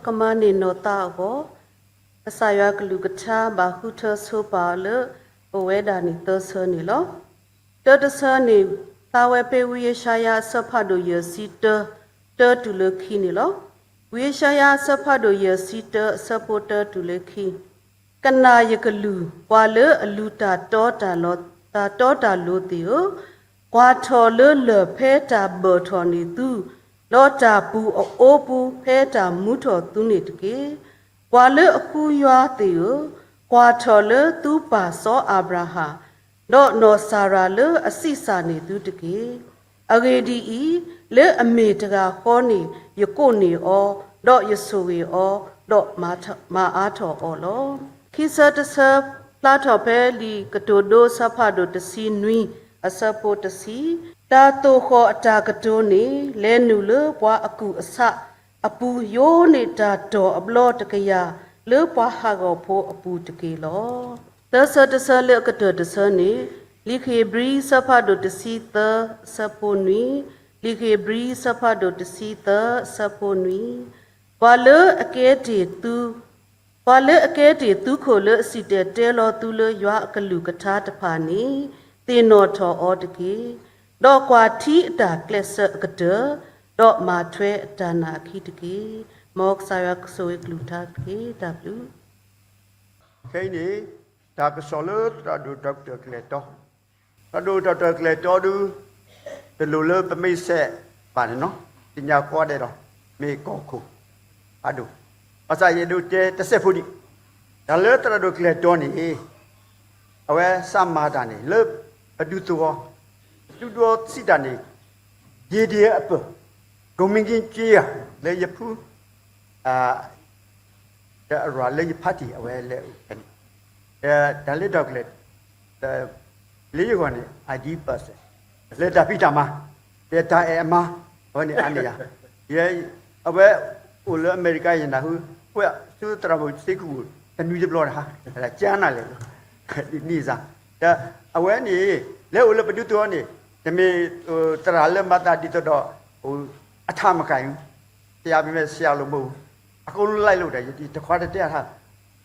ကမၤန့ၢ်နီၢ်သးအဂီၢ်, ကစၢ်ယွၤကလုၢ်ကထါဘၣ်ဃုထၢဆိပာ်အီၤလၢ ပဝဲဒၣ်န့ၣ်သၢဆၢန့ၣ်လီၤ. တၢတဆၢန့ၣ် သးဝဲဖဲဝံယၡါယၤအဆၢဖးဒိၣ်ယဲၢ်ဆံတၢ တၢတုၤလၢခံန့ၣ်လီၤ. ဝံယၡါယၤအဆၢဖးဒိၣ်ယဲၢ်ဆံတၢ အဆၢဖိတၢတုၤလၢခံ ကနၣ်ယကလုၢ်, ပှၤလၢအလူၤတၢ်တီတၢ်လိၤ, တၢ်တီတၢ်လိၤသ့ၣ်ဧၢ, ကွၢ်ထီၣ်လၢလၢၢ်ဖဲတၢ်ဘၢၣ်ထီၣ်န့ၢ်သု, ဒီးတၢ်ပူၤအအိပူၤဖဲတၢ်မူထီၣ်သုန့ၣ်တက့ၢ်. ပှၤလၢအဃုယွၤသ့ၣ်ဧၢ, ကွၢ်ထီၣ်လၢသုပၢ်စီၤအၤဘြၤဟၣ်, ဒီးနီၢ်စၤရၤလၢအဆံးစၢ်န့ၢ်သုတက့ၢ်. အဂ့ၢ်ဒ်အံၤ, လၢအမ့ၢ်တဂၤဃီန့ၣ် ယကိးန့ၢ်အီၤ, ဒီးယဆိၣ်ဂ့ၤအီၤ, ဒီးမၤအါထီၣ်အီၤလီၤ. ခံဆၢတဆၢ ဖျါထီၣ်ဖဲလံာ်ကတိၤဒိအဆၢဖးဒိၣ်တဆံနွံ အဆၢဖိတဆံ, တၢ်သိၣ်ဃီၣ်အတၢ်ကတိၤန့ၣ် လဲၤနုာ်လၢပှၤအကူၣ်အဆးအပူၤ ယိာ်န့ၢ်တၢ်တီၢ်အဘျီတကယၤ လၢပှၤဟးဂီၤဖိအပူၤတက့ၢ်လီၤ. သၢဆၢတဆၢလၢအကတၢၢ်တဆၢန့ၣ် လံာ်ဧ့ၤဘြံၤအဆၢဖးဒိၣ်တဆံသၢ အဆၢဖိနွံ, လံာ်ဧ့ၤဘြံၤအဆၢဖးဒိၣ်တဆံသၢ အဆၢဖိနွံ, ပှၤလၢအကဲတ့ၢ်သု ပှၤလၢအကဲတ့ၢ်သုခိၣ်လၢအစံၣ်တဲၤတဲလီၤသုလၢယွၤအကလုၢ်ကထါတဖၣ်န့ၣ် သ့ၣ်နီၣ်ထီၣ်အီၤတက့ၢ်. ဒီးကွၢ်ထံအတၢ်ကျဲးစၢးအကတၢၢ်, ဒီးမၤထွဲအတၢ်နာ်အခံတက့ၢ်. မ်ကစၢ်ယွၤကဆိၣ်ဂ့ၤကလုၢ်ကထါတက့ၢ်. တၢ်ဘျုး ခဲအံၤန့ၣ် တၢ်ကစီၣ်လၢသရၣ်ဒိၣ်ဒီကတၢၢ်ကျဲၤတီ, သရၣ်ဒိၣ်ဒီကတၢၢ်ကျဲၤတီဒုး တလိၣ်လၢပမ့ၢ်စဲးဘၣ်န့ၣ်နီၤ, သ့ၣ်ညါကိးဂၤဒဲးလီၤ, မ့ၢ်ကီၢ်ခိၣ်ဖးဒိၣ်, ဘၣ်ဆၣ်ယအဲၣ်ဒိးတဲတစဲးဖိဒံး, တၢ်လၢသရၣ်ဒိၣ်ကျဲၤတီန့ၣ် အဝဲစးမၤတၢ်န့ၣ် လၢပဒူသဝီ, ဒူသဝီစံးတၢ်န့ၣ် ဒ့ဒ့အပၢၢ်, ကိးမံၤက့ၤက့ၤဧါ, လၢယဖု တရၣ်လၢယဖါတံၢ်အဝဲလဲၤအိၣ်ဖဲန့ၣ်, တၢ်လၢဒီကလဲၤ, လၢယဂီၢ်န့ၣ် ideal person, လၢတၢ်ဖံးတၢ်မၤ, တၢ်အဲၣ်အမါ, အဝဲန့ၣ်အါန့ၢ်ယၤ, အဝဲအိၣ်လၢအမဲရကၤယနၢ်ဟူ, ဝဲဆူသရၣ်မုၣ်စ့ကဝူၣ် တနွံတဘျီတဟါ, ကနၣ်လဲၣ်, ဒ်န့ၣ်စ့ၢ်, အဝဲန့ၣ် လဲၤအိၣ်လၢပဒူသဝီန့ၣ် တမ့ၢ်သရၣ်လၢမၤသးဒ်သိးဒီး အထးမကၤအံၤ ဆရာမ့မ့ၢ်ဆရာလိုမဟုတ်ဘူး, အကုန်လိုက်လုပ်တာ, ယတခွါတတဲအထါ,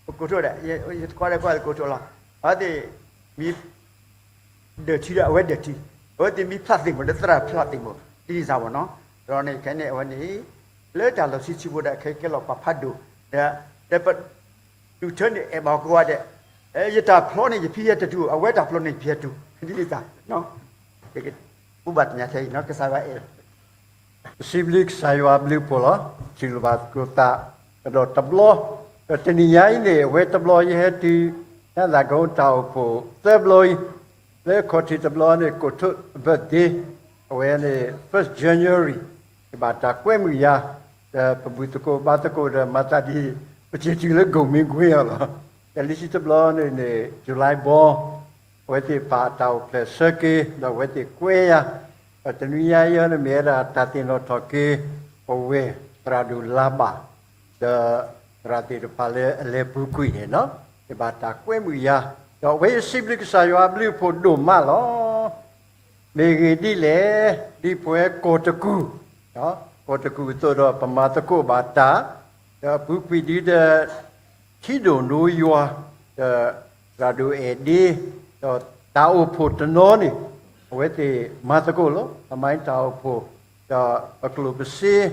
ပကိးထိဒီး ယတခွါတခွါကိးထိလီၤ, အဝဲသ့ၣ်မ့ၢ်ဒၢးထံဒီး အဝဲဒၢးထံ, အဝဲသ့ၣ်မ့ၢ်ဖျါသ့ၣ်မ့ၢ်ဒီးသရၣ်ဖျါသ့ၣ်မ့ၢ် ဒ်န့ၣ်စ့ၢ်မ့ၢ်နီၤ, ဒီးန့ၣ်ခဲန့ၣ်အဝဲန့ၣ် လၢတၢ်လီၢ်ဆံးဆံးဖိဒီး ခဲကဲလီၤပှၤဖးဒိၣ်, ဒီးပဒူၣ်ထၢန့ၣ်အဲၣ်ဘၣ်ကိးဂၤဒဲး, ယတၢ်ဖျီန့ၣ် ယဖံယဲတတူၢ်, အဝဲတၢ်ဖျီန့ၣ် ယဖံယဲတူၢ်, ဒ်န့ၣ်စ့ၢ်, ပဘၣ်သ့ၣ်ညါထဲအံၤနီၤ, ကစၢ်ယွၤအဲၣ် ပစံးဘျုးကစၢ်ယွၤအဘျုးအဖှိၣ်လီၤ. ထံၣ်လိာ်ဘၣ်သကိးသး, ဒီးတဘျီ, ဒီးတနံၤညါအံၤန့ၣ် အဝဲတဘျီယဟဲတုၤ ညါသးကအိၣ်တၢ်အိၣ်ဖှိၣ်သၢဘျီအံၤ, လၢအခီၣ်ထံးတဘျီန့ၣ် ကိးထိၣ် birthday, အဝဲန့ၣ် first January, ယဘၣ်တၢ်ကွဲမုာ်ယၤ, ဒီးပဘူၣ်သကိးဘါသကိးဒီးမၤသးဒ် ပစံးတုၤလၢကိၣ်မံၤကွ့အီၤလီၤ. ဒီးလံာ်ဆံတဘျီန့ၣ်န့ၣ် July born, အဝဲသ့ၣ်ပာ်အတၢ်အိၣ်ဖျဲၣ်ဆၢက့ၤ ဒီးအဝဲသ့ၣ်ကွဲယၤ, ဒီးတနွံညါအံၤန့ၣ်မ့ၢ်ဝဲဒၣ်တၢ်သ့ၣ်နီၣ်ထီၣ်က့ၤ ပဝဲၢ်သရၣ်ဒိၣ်လါဘၣ်, ဒီးသရၣ်သ့ၣ်တဖၣ်လၢအလဲၤပူၤကွံာ်န့ၣ်နီၤ, ယဘၣ်တၢ်ကွဲမုာ်ယၤ, ဒီးအဝဲယစံးဘျုးကစၢ်ယွၤအဘျုးအဖှိၣ်ဒိၣ်မးလီၤ. မ့ၢ်ဂ့ၢ်ဒ်လဲၣ်, ဒ်ပဝဲကီၢ်တကူၣ်, ကီၢ်တကူၣ်အသိးဒီးပမၤသကိးဘၣ်တၢ်, ဒီးအပူၤကွံာ်ဒ်ဒီး ထံဒိၣ်နိယွၤ, ဒီးသရၣ်ဒိၣ်အဲၣ်ဒ့, ဒီးတၢ်အိၣ်ဖှိၣ်တနီၤန့ၣ်, အဝဲသ့ၣ်မၤသကိးလီၤ, သမိုင်းတၢ်အိၣ်ဖှိၣ်, ဒီးပကျိၣ်ပစ့,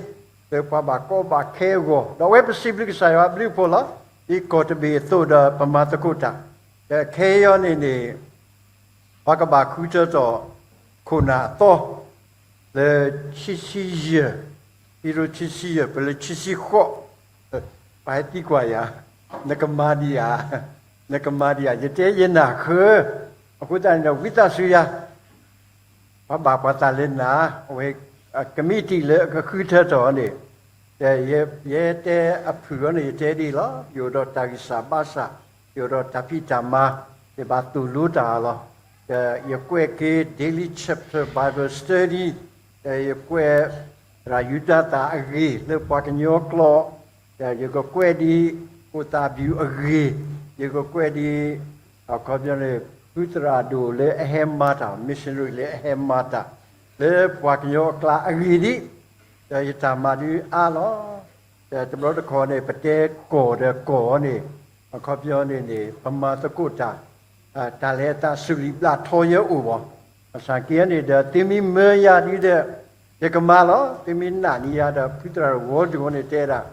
လၢပှၤဘၣ်ကီဘၣ်ခဲအဂီၢ်, ဒီးအဝဲပစံးဘျုးကစၢ်ယွၤအဘျုးအဖှိၣ်လီၤ. ဒ်ကီၢ်တဘ့ၣ်အသိးဒီးပမၤသကိးတၢ်, ဒီးခဲအံၤန့ၣ်န့ၣ် ပှၤကဘၣ်ဃုထၢထီၣ် ခိၣ်နၢ်အသီ လၢဆံဆံယဲၢ်, ဖံရိဆံဆံယဲၢ် ပလၢဆံဆံဃိး, ပှၤဟဲသံကွၢ်ယၤ, နကမၤဒံးဧါ, နကမၤဒံးဧါ, ယတဲယနၢ်ဃၢ, အဃိသတးန့ၣ်ဒီး ဝံသးစူၤယၤ, ပှၤဘၣ်ပှၤသးလၢနၤ, အဝဲ committee လၢအကဃုထၢထီၣ်န့ၣ်, ယတဲအဖုၣ်အီၤန့ၣ် ယတဲဒ်အံၤလီၤ, ယအိၣ်ဒီးတၢ်ဂံၢ်စၢ်ဘါစၢ်, ယအိၣ်ဒီးတၢ်ဖံးတၢ်မၤ, ယဘၣ်သိၣ်လိတၢ်လီၤ. ယကွဲးက့ၤ Daily Chapel Bible Study, ယကွဲး သရၣ်ယူဒၤသၣ်အဂ့ၢ်လၢပှၤကညီကျိာ်, ယကကွဲးဒ် ဖိသၣ်ဘျုးအဂ့ၢ်, ယကကွဲးဒ် အခီပညီန့ၣ် ဖုသရၣ်ဒိၣ်လၢအဟဲမၤတၢ် missionary လၢအဟဲမၤတၢ် လၢပှၤကညီအကျါအဂ့ၢ်ဒ်, ဒီးယတၢ်မၤဒ်အါလီၤ. တဘျီတခီၣ်န့ၣ် ပတဲကီၢ်ဒီးကီၢ်န့ၣ် အခီပညီန့ၣ်န့ၣ် ပမၤသကိးတၢ် တၢ်လဲၤအသးစူၤလံာ်ဘျးထီယဲအိၣ်ဘၣ်. ဘၣ်ဆၣ်က့န့ၣ်ဒီး သုမ့ၢ်မၢယၤဒ်ဒီး ယကမၤလီၤ. သုမ့ၢ်နာ်န့ၢ်ယၤဒီး ဖုသရၣ်ဝီဒိၣ်န့ၣ်တဲဒၣ်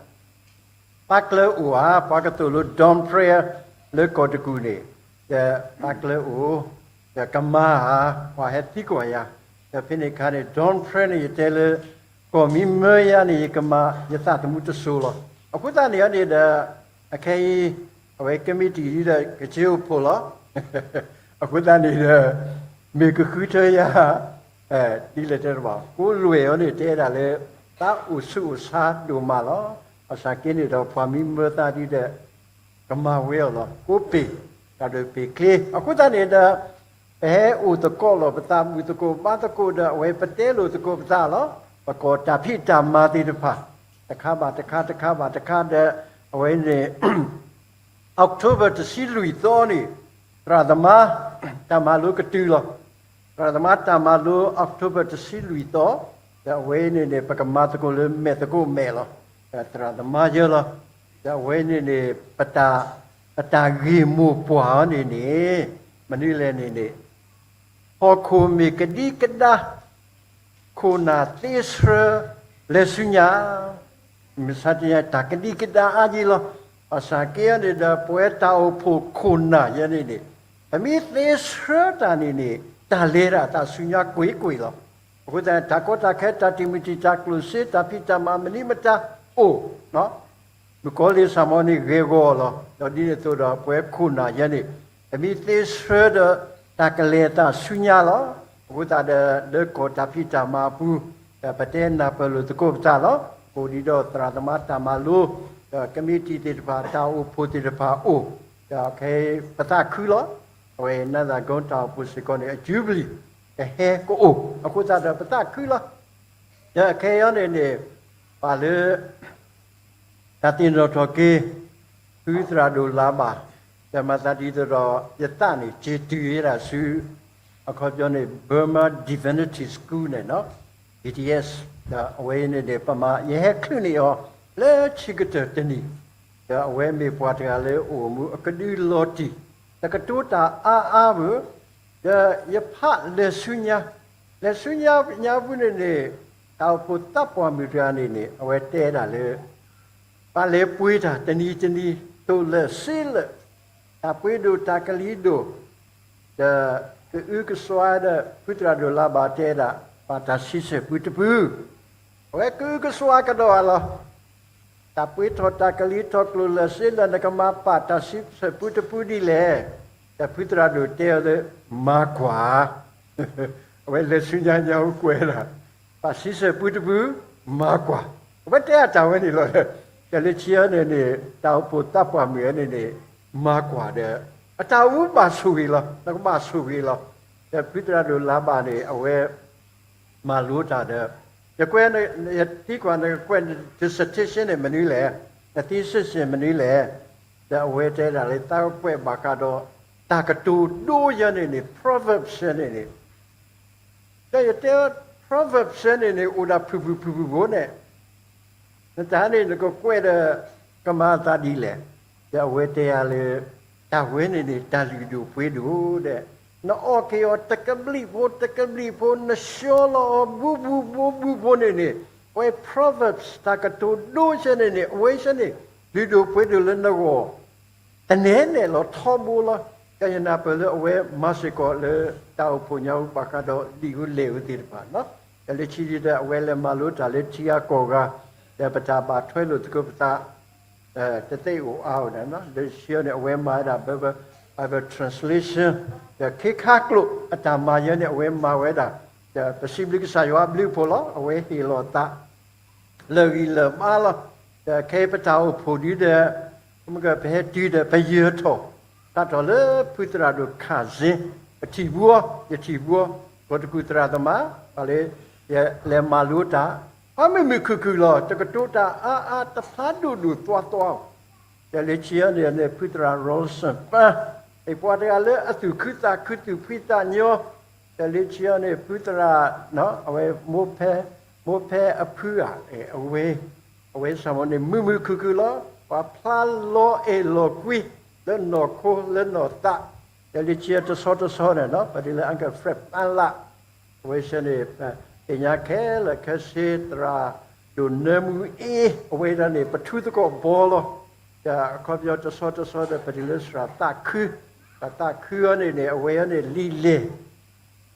ပၢ်ကျၢၤအိၣ်ဧါ, ပှၤကသိၣ်လိ dawn prayer လၢကီၢ်တကူၣ်န့ၣ်, ဒီးပၢ်ကျၢၤအိၣ်, ဒီးကမၤဧါ, ပှၤဟဲသံကွၢ်ယၤ, ဒီးဖဲန့ၣ်အခါန့ၣ် dawn prayer န့ၣ် ယတဲလၢ ကီၢ်မ့ၢ်မၢယၤန့ၣ် ယကမၤ ယသးသမူတစိၤလီၤ. အဃိသတးန့ၣ်န့ၣ်ဒီး အခဲအံၤ အဝဲကမံးတံာ်ဒီးကစ့အိၣ်ဖှိၣ်လီၤ. အဃိသတးန့ၣ်ဒီး မ့ၢ်ကဃုထၢယၤ ဒ်လဲၣ်တဲတဘၣ်, ကိးလွဲၢ်အီၤန့ၣ် တဲဒၣ်လၢ သးအိၣ်ဆူၣ်အိၣ်ဆါဒိၣ်မးလီၤ. ဘၣ်ဆၣ်က့န့ၣ်ဒီး ပှၤမ့ၢ်မၢသးဒ်ဒီး ကမၤဝဲအီၤလီၤ. ကိးပ့ၤ တၢ်ဒိၣ်ပ့ၤချ့ အဃိသတးန့ၣ်ဒီး ပဟဲအိၣ်သကိးလီၤပသး ဘူၣ်သကိးဘါသကိးဒီး အဝဲပတဲလိာ်သကိးပသးလီၤ. ပကိးတၢ်ဖံးတၢ်မၤသ့ၣ်တဖၣ် တခါဘၣ်တခါ တခါဘၣ်တခါဒီး အဝဲန့ၣ် October တဆံလွံၢ်သီန့ၣ် သရၣ်သမါ တၢ်မၤလိကတုၤလီၤ. သရၣ်သမါတၢ်မၤလိ October တဆံလွံၢ်သီ, ဒီးအဝဲန့ၣ်န့ၣ် ပကမၤသကိးလၢမဲာ်သကိးမဲာ်လီၤ. ဒီးသရၣ်သမါယဲလီၤ. ဒီးအဝဲန့ၣ်န့ၣ် ပတၢ် ပတၢ်ဂ့ၢ်မိၢ်ပှၢ်အီၤန့ၣ်န့ၣ် မနုၤလဲၣ်န့ၣ်န့ၣ် ဟီၣ်ခိၣ်မ့ၢ်ကဒံကဒါ ခိၣ်နၢ်သ့ဆှၢ လဲၤဆူညါ မ့ၢ်ဆါတယါ တၢ်ကဒံကဒါအါယံၤလီၤ. ဘၣ်ဆၣ်က့အီၤန့ၣ်ဒီး ပဝဲတၢ်အိၣ်ဖှိၣ်ခိၣ်နၢ်ယဲန့ၣ်န့ၣ် ပမ့ၢ်သ့ဆှၢတၢ်န့ၣ်န့ၣ် တၢ်လဲၤဒၣ်တၢ်ဆူညါကွ့ၢ်ကွ့ၢ်လီၤ. အဃိသတး တၢ်ကီတၢ်ခဲ တၢ်တံာ်မုၢ်တံာ် တၢ်ကျိၣ်စ့ တၢ်ဖံးတၢ်မၤ မနုၤမတၤအိၣ် မုၣ်ကီၤလံၢ်ဆၣ်မီၤန့ၣ် ဂဲၤဂီၤလီၤ. ဒီးဒ်န့ၣ်အသိးဒီး ပဝဲခိၣ်နၢ်ယဲန့ၣ် ပမ့ၢ်သ့ဆှၢဒီး တၢ်ကလဲၤအသးဆူညါလီၤ. အဃိသတးဒီး လၢကီၢ်တၢ်ဖံးတၢ်မၤအပူၤ ဒီးပတဲနၢ်ပၢၢ်လိာ်သကိးပသးလီၤ. ကိးဒံဒီးသရၣ်သမါတၢ်မၤလိ ဒီးကမံးတံာ်သ့ၣ်တဖၣ် တၢ်အိၣ်ဖှိၣ်သ့ၣ်တဖၣ်အိၣ် ဒီးခဲအံၤပသးခုလီၤ. အဝဲ နၢ်သၢၣ်ကိတၢ်အိၣ်ဖှိၣ်စ့ၢ်ကီးန့ၣ် အယူဘလံၤ ကဟဲကအိၣ် အဃိသတးဒီးပသးခုလီၤ. ဒီးခဲအံၤန့ၣ်န့ၣ် ပာ်လၢ တၢ်သ့ၣ်နီၣ်ထီၣ်က့ၤ ဖုသရၣ်ဒိၣ်လၤဘၣ် ဒီးမၤသးဒ်သိးဒီး ယသးန့ၣ် စ့ၤတုၤယဲဒၣ်ဆူ အခီပညီန့ၣ် Burma Divinity School န့ၣ် B D S ဒီးအဝဲအံၤန့ၣ်န့ၣ် ပမၤ ယဟဲချုးန့ၢ်အီၤ လၢဆံးကတၢၢ်တနံၤ ဒီးအဝဲမ့ၢ်ပှၤတဂၤလၢအိၣ်မူအကဒုလီၤတံၢ် တကတိၤတၢ်အါအါဘၣ် ဒီးယဖးလဲၤဆူညါ လဲၤဆူညါညါပူၤန့ၣ်န့ၣ် တၢ်အိၣ်ဖှိၣ်သးပှၢ်မုၣ်တဂၤန့ၣ်န့ၣ် အဝဲတဲဒၣ်လၢ ပှၤလဲၤပှ့ၤတၢ်တနံၤတနံၤ တိၣ်လၢာ်စ့လၢာ် တၢ်ပှ့ၤဒိၣ်တၢ်ကလံၤဒိၣ် ဒီးကအုကစွါဒီး ဖုသရၣ်ဒိၣ်လၤဘၣ်တဲဒၣ် ပာ်တၢ်ဆံဆဲၣ်ပူတပူ အဝဲကအုကစွါကဒီးအလီၢ် တၢ်ပှ့ၤထီၣ်တၢ်ကလံၤထီၣ်ကျိၣ်လၢာ်စ့လၢာ် နကမၤပာ်တၢ်ဆံဆဲၣ်ပူတပူဒ်လဲၣ်. ဒီးဖုသရၣ်ဒိၣ်တဲအီၤလၢ မၤကွၢ် အဝဲလဲၤဆူညါညါအူကွဲးဒၣ် ပာ်ဆံဆဲၣ်ပူတပူ မၤကွၢ် အဝဲတဲအတၢ်ဝဲန့ၣ်လီၤ. ဒီးလၢခံအီၤန့ၣ်န့ၣ် တၢ်အိၣ်ဖှိၣ်သးပှၢ်မုၣ်အီၤန့ၣ်န့ၣ် မၤကွၢ်ဒီး အတၢ်အိၣ်မူဘၣ်ဆိၣ်ဂ့ၤလီၤ နကဘၣ်ဆိၣ်ဂ့ၤလီၤ. ဒီးဖုသရၣ်ဒိၣ်လၤဘၣ်န့ၣ် အဝဲ မၤလိတၢ်ဒီး ယကွဲး ယသံကွၢ်နကကွဲး dissertation န့ၣ်မနုၤလဲၣ်, န thesis န့ၣ်မနုၤလဲၣ်, ဒီးအဝဲတဲဒၣ်လၢသးကကွဲးဘၣ်ဃးဒီး တၢ်ကတိၤဒိယဲန့ၣ်န့ၣ် Proverbs ယဲန့ၣ်န့ၣ်, ဒီးယတဲ Proverbs ယဲန့ၣ်န့ၣ် အိၣ်ဒၣ်ဖုၣ်ဖုၣ်ဖုၣ်ဖုၣ်ဖိန့ၣ် နတၢ်န့ၣ် နကကွဲးဒီး ကမၤအသးဒ်လဲၣ်. ဒီးအဝဲတဲယၤလၢ တၢ်ဝဲန့ၣ်န့ၣ် တၢ်လုၢ်ဒိၣ်ပှ့ၤဒိၣ်ဒီး နအီၣ်က့ၤအီၤတကဘျံးဖိ တကဘျံးဖိ နဆှီလီၤအီၤဘူးဘူးဘူးဘူးဖိန့ၣ်န့ၣ် အဝဲ Proverbs တၢ်ကတိၤဒိယဲန့ၣ်န့ၣ် အဝဲယဲန့ၣ် လုၢ်ဒိၣ်ပှ့ၤဒိၣ်လၢနဂီၢ် တနဲၣ်နဲၣ်လီၤထီဘိလီၤ. ကယနၢ်ပၢၢ်လၢအဝဲမၤစ့ၢ်ကီးလၢတၢ်အိၣ်ဖှိၣ်ညါအူဘၣ်ဃးဒီးလံာ်ဟူလ့ၣ်ဟူသ့ၣ်တဖၣ်, ဒီးလၢခံဒီး အဝဲလဲၤမၤလိတၢ်လၢထံဂၤကီၢ်ဂၤ, ဒီးပတၢ်ဘၣ်ထွဲလိာ်သကိးပသး တသ့အိၣ်အါအိၣ်န့ၣ်, လၢခံန့ၣ် အဝဲမၤဝဲဒၣ် Bible, Bible translation, ဒီးခ့ခါကျိာ်အတၢ်မၤယဲန့ၣ် အဝဲမၤဝဲဒၣ်, ဒီးပစံးဘျုးကစၢ်ယွၤအဘျုးအဖှိၣ်လီၤ. အဝဲဟ့ၣ်လီၤသး လၢာ်ဂံၢ်လၢာ်ဘါလီၤ. ဒီးခဲအံၤပတၢ်အိၣ်ဖှိၣ်ဒ်ဒီး မ့ၢ်ကပဟဲတုၤဒီးပယၢၤထီၣ် တၢ်ထီၣ်လၢဖုသရၣ်ဒိၣ်ခၣ်စ့, ပထံၣ်ဘိ, ယထံၣ်ဘိ, ကီၢ်တကူၣ်သရၣ်သမါ, ပှၤလၢ ယလဲၤမၤလိတၢ်, ပှၤမုာ်မုာ်ခုၣ်ခုၣ်လီၤ. တကတိၤတၢ်အါအါ တဖျါဒိၣ်ဒိၣ်သွါသွါ ဒီးလၢခံအီၤန့ၣ်န့ၣ် ဖုသရၣ် Rollison ပၢ်, အံၤပှၤတဂၤလၢအသူၣ်ခုသးခု သူၣ်ဖှံသးညီ, ဒီးလၢခံအီၤန့ၣ် ဖုသရၣ် အဝဲ မိၢ်ဖဲ, မိၢ်ဖဲအဖုဧါ, အဝဲ အဝဲစ့ၢ်မ့ၢ်န့ၣ် မုာ်မုာ်ခုၣ်ခုၣ်လီၤ. ပှၤဖျါလီၤအဲၣ်လီၤကွံ လၢနီၢ်ခိလၢနီၢ်သး, လၢလံာ်ဆံတဆီတဆီန့ၣ် ပဒ်လၢ Uncle Fred Pala အဝဲစ့ၢ်န့ၣ် သ့ၣ်ညါခဲလၢာ်ခဲဆ့ သရၣ်ဒိၣ်နၢမူအ့ အဝဲဒၣ်န့ၣ် ပထူသကိးဘီလီၤ. ဒီးအခီပညီတဆီတဆီဒီး ပဒ်လၢသရၣ်သးခု, သရၣ်သးခုအံၤန့ၣ်န့ၣ် အဝဲအံၤန့ၣ်လံာ်လဲၢ်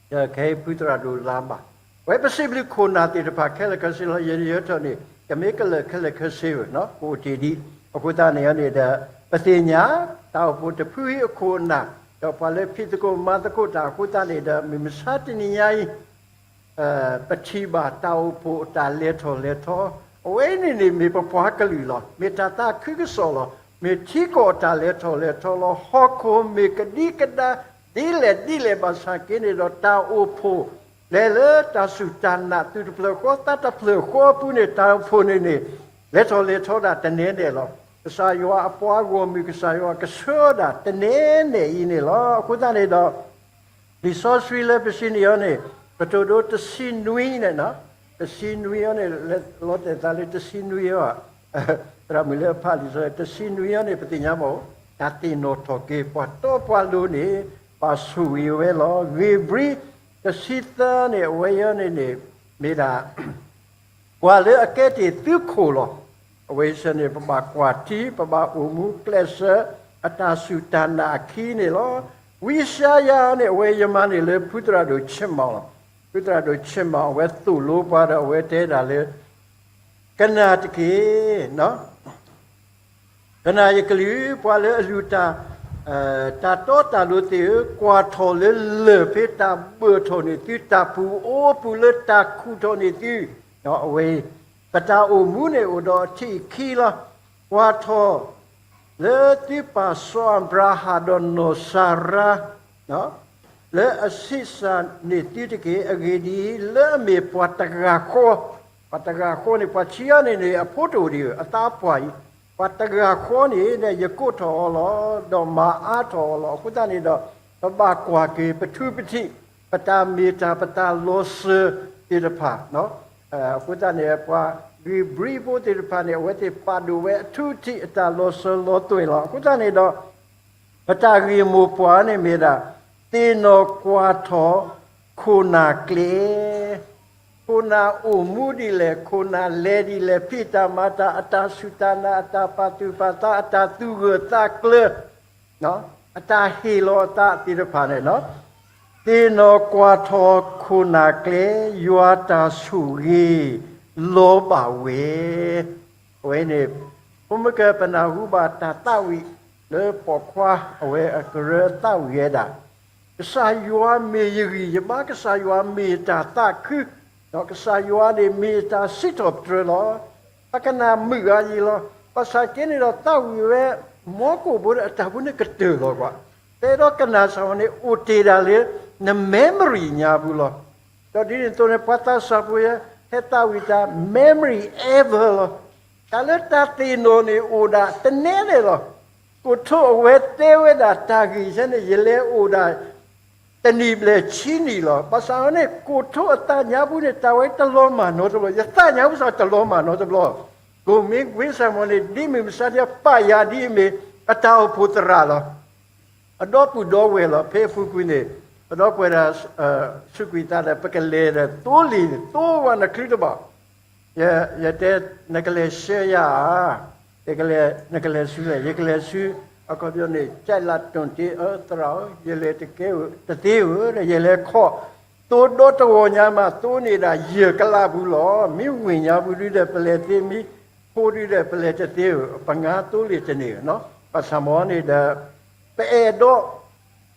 ဒီးခဲအံၤဖုသရၣ်ဒိၣ်လါမး, အဝဲပစံးဘျုးခိၣ်နၢ်သ့ၣ်တဖၣ်ခဲလၢာ်ခဲဆ့လီၤ. ယဲယဲထီၣ်န့ၣ် ကမ့ၢ်ကလၢာ်ခဲလၢာ်ခဲဆ့ဧိၤ ကအိၣ်တ့ၢ်ဒံး. အဃိသတးန့ၣ်န့ၣ်ဒီး ပသ့ၣ်ညါ တၢ်အိၣ်ဖှိၣ်တဖုအံၤအခိၣ်အနၢ်, ဒီးပှၤလၢဖံးသကိးမၤသကိးတၢ်အဃိသတးန့ၣ်ဒီး မုၢ်မဆါတနံၤညါအံၤ ပထံၣ်ဘၣ်တၢ်အိၣ်ဖှိၣ်အတၢ်လဲၤထီၣ်လဲၤထီ, အဝဲန့ၣ်န့ၣ်မ့ၢ်ပပှၤကလုာ်လီၤ. မ့ၢ်တၢ်သးခုကစီၣ်လီၤ. မ့ၢ်ထံကီၢ်အတၢ်လဲၤထီၣ်လဲၤထီလီၤ. ဟီၣ်ခိၣ်မ့ၢ်ကဒံကဒါ ဒ်လဲၣ်ဒ်လဲၣ်ဘၣ်ဆၣ်က့န့ၣ်ဒီး တၢ်အိၣ်ဖှိၣ် လဲၤလၢတၢ်စူၢ်တၢ်နာ် သူၣ်တဖျၢၣ်ဃီသးတဖျၢၣ်ဃီအပူၤန့ၣ် တၢ်အိၣ်ဖှိၣ်န့ၣ်န့ၣ် လဲၤထီၣ်လဲၤထီဒၣ်တနဲနဲလီၤ. ကစၢ်ယွၤအပှၤဂီၢ်မုၢ် ကစၢ်ယွၤကဆှၢဒၣ်တနဲနဲအံၤန့ၣ်လီၤ. အဃိသတးန့ၣ်ဒီး လံာ်စီဆှံလၢပစံးန့ၢ်အီၤန့ၣ် ကတိၤဒိတဆံနွံန့ၣ်, တဆံနွံအံၤန့ၣ် လီၤတဲာ်သးလၢတဆံနွံအံၤ, သရၣ်မုၣ်လၢအဖးလံာ်စီဆှံ တဆံနွံအံၤန့ၣ် ပသ့ၣ်ညါမး တၢ်သ့ၣ်နီၣ်ထီၣ်က့ၤ ပှၤတီပှၤလိၤန့ၣ် ဘၣ်ဆိၣ်ဂ့ၤဝဲလီၤ. ဧ့ၤဘြံၤ တဆံသၢန့ၣ် အဝဲအံၤန့ၣ်န့ၣ် မ့ၢ်ဒၣ် ပှၤလၢအကဲတ့ၢ်သုးခိၣ်လီၤ. အဝဲစ့ၢ်န့ၣ် ပဘၣ်ကွၢ်ထံ ပဘၣ်အိၣ်မူကျဲးစၢး အတၢ်စူၢ်တၢ်နာ်အခံန့ၣ်လီၤ. ဝံယၡါယၤန့ၣ် အဝဲယမၤန့ၢ်လၢဖုသရၣ်ဒိၣ် ဆ့မီၣ် လီၤ. ဖုသရၣ်ဒိၣ် ဆ့မီၣ် အဝဲသိၣ်လိပှၤဒီး အဝဲတဲဒၣ်လၢ ကနၣ်တက့ၢ် ကနၣ်ယကလုၢ် ပှၤလၢအလုၢ်တၢ် တၢ်တီတၢ်လိၤသ့ၣ်ဧၢ, ကွၢ်ထီၣ်လၢလၢၢ်ဖဲတၢ်ဘၢၣ်ထီၣ်န့ၢ်သု တၢ်ပူၤအိၣ်ပူၤလၢတၢ်ခူၣ်ထီၣ်န့ၢ်သု, အဝဲ ပတၢ်အိၣ်မူန့ၣ်အိၣ်ဒီးအထံၣ်အခံလီၤ. ကွၢ်ထီၣ် လၢသုပၢ်စီၤအၤဘြၤဟၣ်ဒီးနီၢ်စၤရါ လၢအဆံးစၢ်န့ၢ်သုတက့ၢ်. အဂ့ၢ်ဒ်အံၤ, လၢအမ့ၢ်ပှၤတဂၤဃီ, ပှၤတဂၤဃီန့ၣ် ပှၤဆံးအါန့ၣ်န့ၣ် အဖိတအိၣ်ဒံးဧိၤ, အသးပှၢ်အံၤ, ပှၤတဂၤဃီန့ၣ် ယကိးထီၣ်အီၤလီၤ, ဒီးမၤအါထီၣ်အီၤလီၤ. အဃိသတးန့ၣ်ဒီး ပဘၣ်ကွၢ်က့ၤပထူပထံး ပတၢ်မ့ၢ်တၢ် ပတၢ်လီၤစၢၤသ့ၣ်တဖၣ် အဃိသတးန့ၣ် ပှၤဧ့ၤဘြံၤဖိသ့ၣ်တဖၣ်န့ၣ် အဝဲသ့ၣ်ပာ်ဒိၣ်ဝဲအထူအထံး အတၢ်လီၤစၢၤလီၤသွဲၣ်လီၤ. အဃိသတးန့ၣ်ဒီး ပတၢ်ဂ့ၢ်မိၢ်ပှၢ်န့ၣ်မ့ၢ်ဒၣ် သ့ၣ်နီၣ်ကွၢ်ထီၣ် ခိၣ်နၢ်ကျဲ, ခိၣ်နၢ်အိၣ်မူဒ်လဲၣ်, ခိၣ်နၢ်လဲၤဒ်လဲၣ်, ဖံးတၢ်မၤတၢ်, အတၢ်စူၢ်တၢ်နာ်, အတၢ်ပာ်သူၣ်ပာ်သး, အတၢ်သူၣ်ဂၢၢ်သးကျၢၤ အတၢ်ဟ့ၣ်လီၤအသးသ့ၣ်တဖၣ်န့ၣ်လီၤ. သ့ၣ်နီၣ်ကွၢ်ထီၣ်ခိၣ်နၢ်ကျဲ, ယွၤတၢ်ဆိၣ်ဂ့ၤလီၤဘၣ်ဝဲ. အဝဲန့ၣ် ဖိမုၣ်ကဲ ပနၢ်ဟူဘၣ်တၢ်သးဝံၣ်လၢပိာ်ခွါ အဝဲအကရၢသးဝံၣ်ဝဲဒၣ် ကစၢ်ယွၤမ့ၢ်ယဂံၢ်ယဘါ, ကစၢ်ယွၤမ့ၢ်တၢ်သးခု, ဒီးကစၢ်ယွၤန့ၣ်မ့ၢ်တၢ်စံးထီၣ်ပတြၢၤလီၤ. ပကနၣ်မုာ်ဂ့ၤယံာ်လီၤ. ဘၣ်ဆၣ်က့န့ၣ်ဒီးသးဝံၣ်ဝဲ မီကိာ်ဖိဒီးအတၢ်ဖိန့ၣ်ကတၢၢ်လီၤကွၢ်. ပအဲၣ်ဒိးကနၣ်စ့ၢ်မ့ၢ်န့ၣ် အိၣ်တ့ၢ်ဒၣ်လၢ န memory ညါပူၤလီၤ. ဒီးဒ်န့ၣ်အသိးန့ၣ် ပှၤသးစၢ်ဖိယဲ ဟဲသးဝံၣ်တၢ် memory ever လီၤ. တၢ်လၢတၢ်သ့ၣ်နီၣ်န့ၣ်အိၣ်ဒၣ်တနဲဒဲးလီၤ. ကိၣ်ထိအဝဲတဲဝဲဒၣ်တၢ်ဂ့ၢ်ဆၢန့ၣ် ယလဲၤအိၣ်ဒၣ် တနံၣ်ဘျဲၣ်ဆံနံၣ်လီၤ. ဘၣ်ဆၣ်န့ၣ် ကိၣ်ထိအသးညါပူၤန့ၣ် တၢ်ဝဲတလီၤမၢ်နီတဘျီ, ယသးညါပူၤစ့ၢ်တလီၤမၢ်နီတဘျီ. ကိၣ်မ့ၢ်ကွ့စ့ၢ်မ့ၢ်န့ၣ် ဒ်မုၢ်မဆါတနံၤပာ်ယၤဒ်အမ့ၢ် အတၢ်အိၣ်ဖှိၣ်သရၣ်လီၤ. အဒီပုၢ်ဒီဝဲၢ်လီၤ. ဖဲအပူၤကွံာ်န့ၣ် ပဒီပုၢ်ဝဲၢ်ဒီး စူးကွံာ်သးဒီး ပကလဲၤဒီးသိလ့ၣ်သိဝါနချုတဘၣ် ယတဲ နကလဲၤဆှၢယၤဧါ, ယကလဲၤ နကလဲၤဆူလဲၣ်, ယကလဲၤဆူ အခီပညီန့ၣ် ကၠဲးလးတိၢ်တ့ၢ် အသရၣ်ဧၢ, ယလဲၤတကဲဧိၤ တသ့ဧိၤဒီး ယလဲၤခီၣ်သိဒီတဂီၤညါမး သိန့ၣ်ဒၣ်ယဲၢ်ကလးပူၤလီၤ. မ့ၢ်ဝ့ၢ်ညါပူၤဒုဒီး ပလဲၤသ့, မ့ၢ်ဖိဒုဒီး ပလဲၤတသ့ဧိၤ, ပငါသိလ့ၣ်တန့ၢ်ဧိၤနီၤ. ဘၣ်ဆၣ်မ့ၢ်န့ၣ်ဒီး ပအဲၣ်ဒိး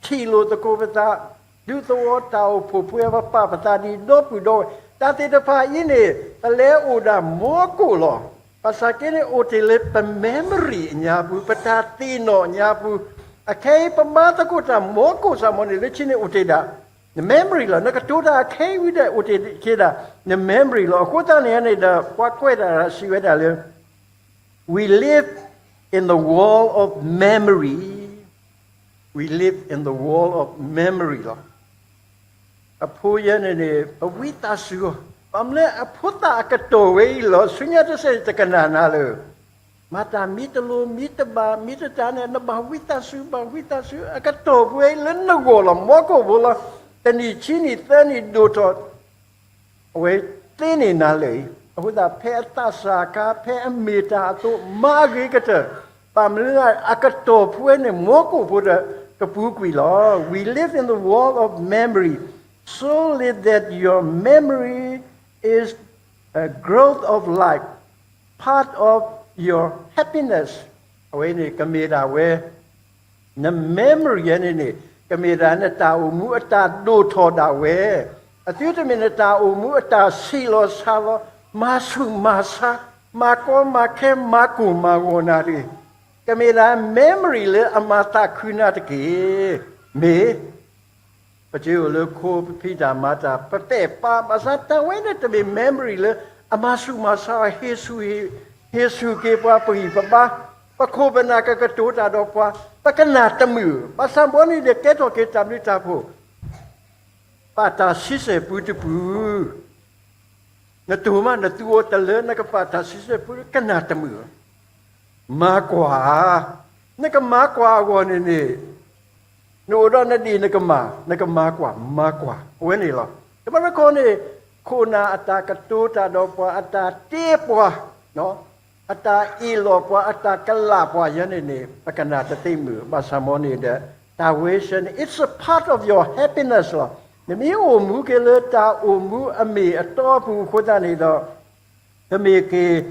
ထံၣ်လိာ်သကိးပသး, ဒူသဝီတၢ်အိၣ်ဖှိၣ်ပှဲၤ ပပာ်ပသးဒ်ဒီပုၢ်ဒီဝဲၢ် တၢ်သ့ၣ်တဖၣ်အံၤန့ၣ် ပလဲၤအိၣ်ဒၣ်မီကိၣ်လီၤ. ဘၣ်ဆၣ်က့န့ၣ် အိၣ်တ့ၢ်လၢပ memory အညါပူၤ, ပတၢ်သ့ၣ်နီၣ်အညါပူၤ, အခဲအံၤပမၤသကိးတၢ်မီကိၣ်စ့ၢ်မ့ၢ်န့ၣ် လၢခံန့ၣ်အိၣ်တ့ၢ်ဒၣ် န memory လီၤ. နကတိၤတၢ်အခဲအံၤဝံၤဒီး အိၣ်တ့ၢ်က့ၤဒၣ် န memory လီၤ. အဃိသတးန့ၣ်န့ၣ်ဒီး ပှၤကွဲးတၢ်စံးဝဲဒၣ်လၢ We live in the world of memory. We live in the world of memory လီၤ. အဖိယဲန့ၣ်န့ၣ် ပဝံသးစူၤအီၤ, ဘၣ်မနုၤအဖိသၣ်အကတီၢ်ဝဲအံၤလီၤ ဆူညါတစဲးန့ၣ် တကနၣ်နၤလၢၤ မၤတၢ်မ့ၢ်တလိၤ မ့ၢ်တဘၣ် မ့ၢ်တတၢ်န့ၣ် နဘၣ်ဝံသးစူၤ ဘၣ်ဝံသးစူၤ အကတီၢ်ပူၤဝဲအံၤလၢနဂီၢ်လီၤ မီကိာ်ဖိလီၤ. တနံၣ်ဆံနံၣ်သၢနံၣ်ဒိၣ်ထီၣ် အဝဲသ့န့ၢ်နၤလၢာ်အံၤ အဃိသတး ဖဲအသးစၢ်အခါ ဖဲအမ့ၢ်တၢ်အသိး မၤအဂ့ၤကတၢၢ်, ဘၣ်မနုၤအကတီၢ်ဖိဝဲန့ၣ် မီကိာ်ဖိဒီးကပူၤကွံာ်လီၤ. We live in the world of memory, so live that your memory is a growth of life, part of your happiness. အဝဲန့ၣ်ကမ့ၢ်ဒၣ်ဝဲ န memory န့ၣ်န့ၣ် ကမ့ၢ်ဒၣ်နတၢ်အိၣ်မူအတၢ်ဒိၣ်ထီၣ်ဒၣ်ဝဲ, အသုတမ့ၢ်နတၢ်အိၣ်မူအတၢ်ဆံးလီၤဆါလီၤ, မၤဆူၣ်မၤဆါ, မၤကီမၤခဲ မၤကိၢ်မၤဂီၤနၤတဂ့ၤ. ကမ့ၢ်ဒၣ် memory လၢအမၤသးခုနၤတက့ၢ်. မ့ၢ် ပစ့အိၣ်လၢခိ ပဖံးတၢ်မၤတၢ် ပပဲာ်ပာ် ဘၣ်ဆၣ်တၢ်ဝဲန့ၣ်တမ့ၢ် memory လၢအမၤဆူၣ်မၤဆါ ဟ့ၣ်ဆူၣ် ဟ့ၣ်ဆူၣ်က့ၤပှၤပဂံၢ်ပဘါ, ပခိၣ်ပနၢ်ကကတိၤတၢ်ဒီးပှၤ, ပကနၣ်တမုာ်, ဘၣ်ဆၣ်ဘီန့ၣ်ဒီး ကဲထီၣ်က့ၤတၢ်ဘျုးတၢ်ဖှိၣ်, ပာ်တၢ်ဆံဆဲၣ်ပူတပူၤ နတိၢ်မး နသူအီၤတလၢ နကပာ်တၢ်ဆံဆဲၣ်ပူ ကနၣ်တမုာ်, မၤကွၢ်, နကမၤကွၢ်အဂီၢ်န့ၣ်န့ၣ်, နအိၣ်ဒီးနဒံၣ်နကမၢ် နကမၤကွၢ် မၤကွၢ် အဝဲန့ၣ်လီၤ. တဘျီတခီန့ၣ် ခိၣ်နၢ်အတၢ်ကတိၤတၢ်ဒီးပှၤ အတၢ်တ့ပှၤ အတၢ်အ့ၣ်လိာ်ပှၤ အတၢ်ကလးပှၤယဲန့ၣ်န့ၣ် ပကနၣ်တသ့မုာ် ဘၣ်ဆၣ်မ်န့ၣ်ဒီး တၢ်ဝဲဆဲန့ၣ် it's a part of your happiness လီၤ. နမ့ၢ်အိၣ်မူက့ၤလၢတၢ်အိၣ်မူအမ့ၢ်အတီအပူၤအဃိသတးန့ၣ်ဒီး ကမ့ၢ်က့ၤ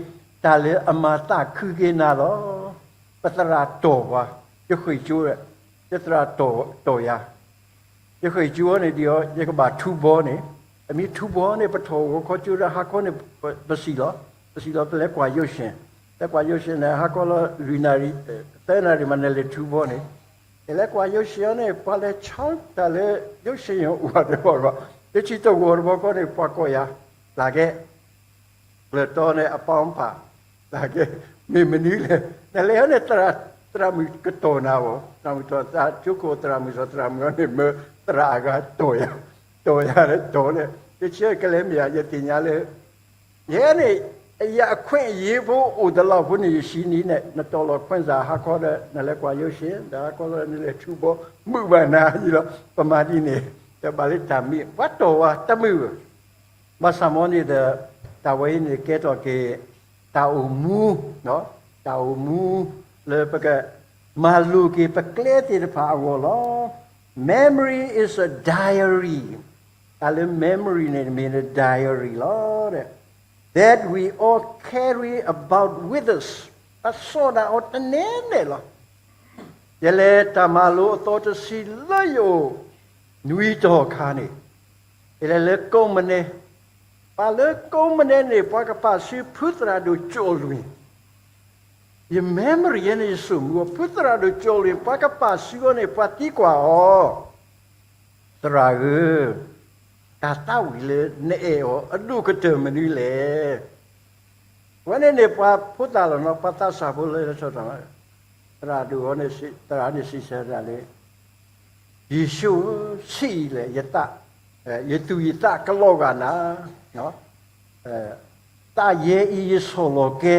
တၢ်လၢအမၤသးခုက့ၤနၤလီၤ. ပသရၣ်တီၢ်ပှၤ, ယဃ့ၢ်ကၠိ, ယသရၣ်တီၢ်ယၤ, ယဃ့ၢ်ကၠိန့ၣ်ဒီး ယကဘၣ်ထူဘီန့ၣ်, အမ့ၢ်ထူဘီန့ၣ် ပထီၣ်ဂီၤခီကၠိဒီး ဟါခီန့ၣ် ပစံၣ်လီၤ, ပစံၣ်လီၤ ပလဲၤကွၢ်ရုပ်ရှင်, လဲၤကွၢ်ရုပ်ရှင်န့ၣ် ဟါခီလီၤ လွံၢ်နၣ်ရံၣ်, သၢနၣ်ရံၣ်မး နလဲၤထူဘီန့ၣ်, ယလဲၤကွၢ်ရုပ်ရှင်န့ၣ် ပှၤလဲၤဆီတၢ်လၢ ရုပ်ရှင်ရုံအိၣ်ဒီးဘီဂီၢ်, တဆံတဂီၤတဘီခီန့ၣ် ပှၤကိးယၤ, လၢကဲ ကျၢၤတီန့ၣ် အပီပၢ်, လၢကဲ မ့ၢ်မနုၤလဲၣ်, နလဲၤအီၤန့ၣ် သရၣ်မုၣ်ကတီၢ်နၤအီၤ, သရၣ်မုၣ်တီၢ် သရၣ်ကၠိခိၣ် သရၣ်မုၣ်စီၤ သရၣ်မုၣ်အီၤန့ၣ် မၢသရၣ်အဂၤတီၢ်ယၤ, တီၢ်ယၤလၢတီၢ်န့ၣ် တဆၢကလဲၤမ့ၢ်ဧါ ယသ့ၣ်ညါလၢ ယဲန့ၣ် ယအခွင့်အရေးဖိအိၣ်တလီၢ်ဖိန့ၣ် ယဆံနံၤန့ၣ် နတီၢ်လီၤခွဲးစၢ်ဟါခီဒီး နလဲၤကွၢ်ရုပ်ရှင် ဒီးဟါခီဒီးနလဲၤထူဘီ မုာ်ဘၣ်နၤလီၤ. ပမၤဒ်န့ၣ် တဘၣ်လၢတၢ်မ့ၢ် ပှၤတီၢ်ဝဲတမုာ်, ဘၣ်ဆၣ်မ်န့ၣ်ဒီး တၢ်ဝဲအံၤန့ၣ်ကဲထီၣ်က့ၤ တၢ်အိၣ်မူ, တၢ်အိၣ်မူလၢပက မၤလိၤက့ၤပကျဲသ့ၣ်တဖၣ်အဂီၢ်လီၤ. Memory is a diary. တၢ်လၢ memory န့ၣ်မ့ၢ် diary လီၤ. That we all carry about with us. ပစီၣ်ဒၣ်အီၤတနဲၣ်နဲၣ်လီၤ. ယလဲၤတၢ်မၤလိအသီတဆံလၢယအိၣ် နွံတီၤအခါန့ၣ်, ယလဲၤလၢကိးမုၢ်နံၤ, ပှၤလၢကိးမုၢ်နံၤန့ၣ် ပှၤကပာ်စုဖုသရၣ်ဒိၣ်ကၠိၣ်လွံၢ် ယ memory ယဲန့ၣ် ယစိာ်မူအီၤ ဖုသရၣ်ဒိၣ်ကၠိၣ်လွံၢ် ပှၤကပာ်စုအီၤန့ၣ် ပှၤသံကွၢ်အီၤ, သရၣ်ဧၢ, တၢ်သးဝံၣ်လၢနအဲၣ်အီၤအဒိၣ်ကတၢၢ်မနုၤလဲၣ်. ဝဲန့ၣ်န့ၣ် ပှၤဖိသၣ်လီၤနီၤ ပှၤသးစၢ်ဖိလၢ သရၣ်ဒိၣ်အီၤန့ၣ် သရၣ်န့ၣ်စံးဆၢတၢ်လၢ ယ့ၣ်ၡူးဧၢ, ဆံးအံၤလဲၣ်, ယသူၣ်ယသးကလီၤဂာ်နၤ, သးယဲအံၤယဆီၣ်လီၤကဲ,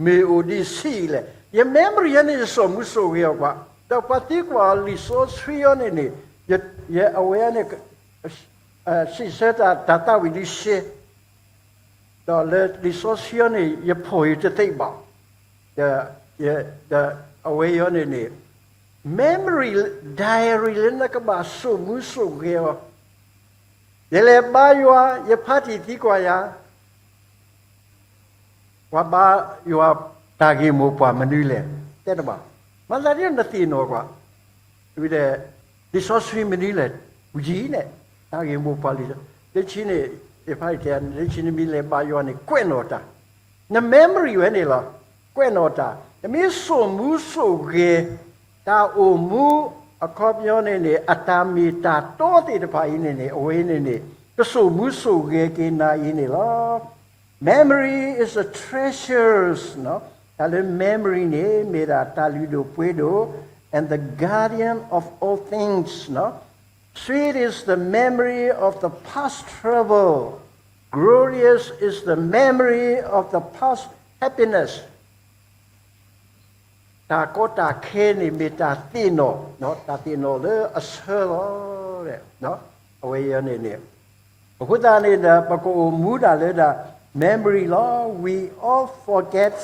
မ့ၢ်အိၣ်ဒံးဆံးအံၤလဲၣ်. ယ memory ယဲန့ၣ် ယစိာ်မူစိာ်ဂဲၤအီၤကွၢ်, ဒီးပှၤသံကွၢ်အီၤလံာ်စီဆှံအီၤန့ၣ်န့ၣ်, ယအဝဲန့ၣ် စံးဆၢတၢ်သးဝံၣ်ဒံးရှဲ ဒီးလၢလံာ်စီဆှံအီၤန့ၣ် ယဖီၣ်အံၤတသ့ဘၣ်. ဒီးအဝဲအံၤန့ၣ်န့ၣ် memory diary လၢနကဘၣ်စိာ်မူစိာ်ဂဲၤအီၤ, ယလဲၤဘါယွၤ ယဖါတံၢ်သံကွၢ်ယၤ ပှၤဘါယွၤတၢ်ဂ့ၢ်မိၢ်ပှၢ်မနုၤလဲၣ်, တဲတဘၣ်, မၤသးဒ်နသ့ၣ်နီၣ်ကွၢ်, ဝံၤဒီး လံာ်စီဆှံမနုၤလဲၣ်, ဝံၤန့ၣ် တၢ်ဂ့ၢ်မိၢ်ပှၢ်လံ, လၢခံန့ၣ် ယဖါတံၢ်တဲ လၢခံနမ့ၢ်လဲၤဘါယွၤန့ၣ် ကွဲးနီၣ်တၢ်, န memory ဝဲန့ၣ်လီၤ, ကွဲးနီၣ်တၢ်, နမ့ၢ်စိာ်မူစိာ်ဂဲၤ တၢ်အိၣ်မူအခီပညီန့ၣ်န့ၣ် အတၢ်မ့ၢ်တၢ်တီသ့ၣ်တဖၣ်အံၤန့ၣ်န့ၣ် အဝဲန့ၣ်န့ၣ် ကစိာ်မူစိာ်ဂဲၤက့ၤနၤအံၤန့ၣ်လီၤ. Memory is a treasures, တၢ်လၢ memory န့ၣ် မ့ၢ်ဒၣ်တၢ်လုၢ်ဒိၣ်ပှ့ၤဒိၣ် and the guardian of all things, sweet is the memory of the past trouble, Glorious is the memory of the past happiness. တၢ်ကီတၢ်ခဲန့ၣ်မ့ၢ်တၢ်သ့ၣ်နီၣ်, တၢ်သ့ၣ်နီၣ်လၢအဆၢလီၤ. အဝဲအံၤန့ၣ်န့ၣ်, အဃိသတးန့ၣ်ဒီး ပကအိၣ်မူဒၣ်လၢဒၣ် memory လီၤ. We all forget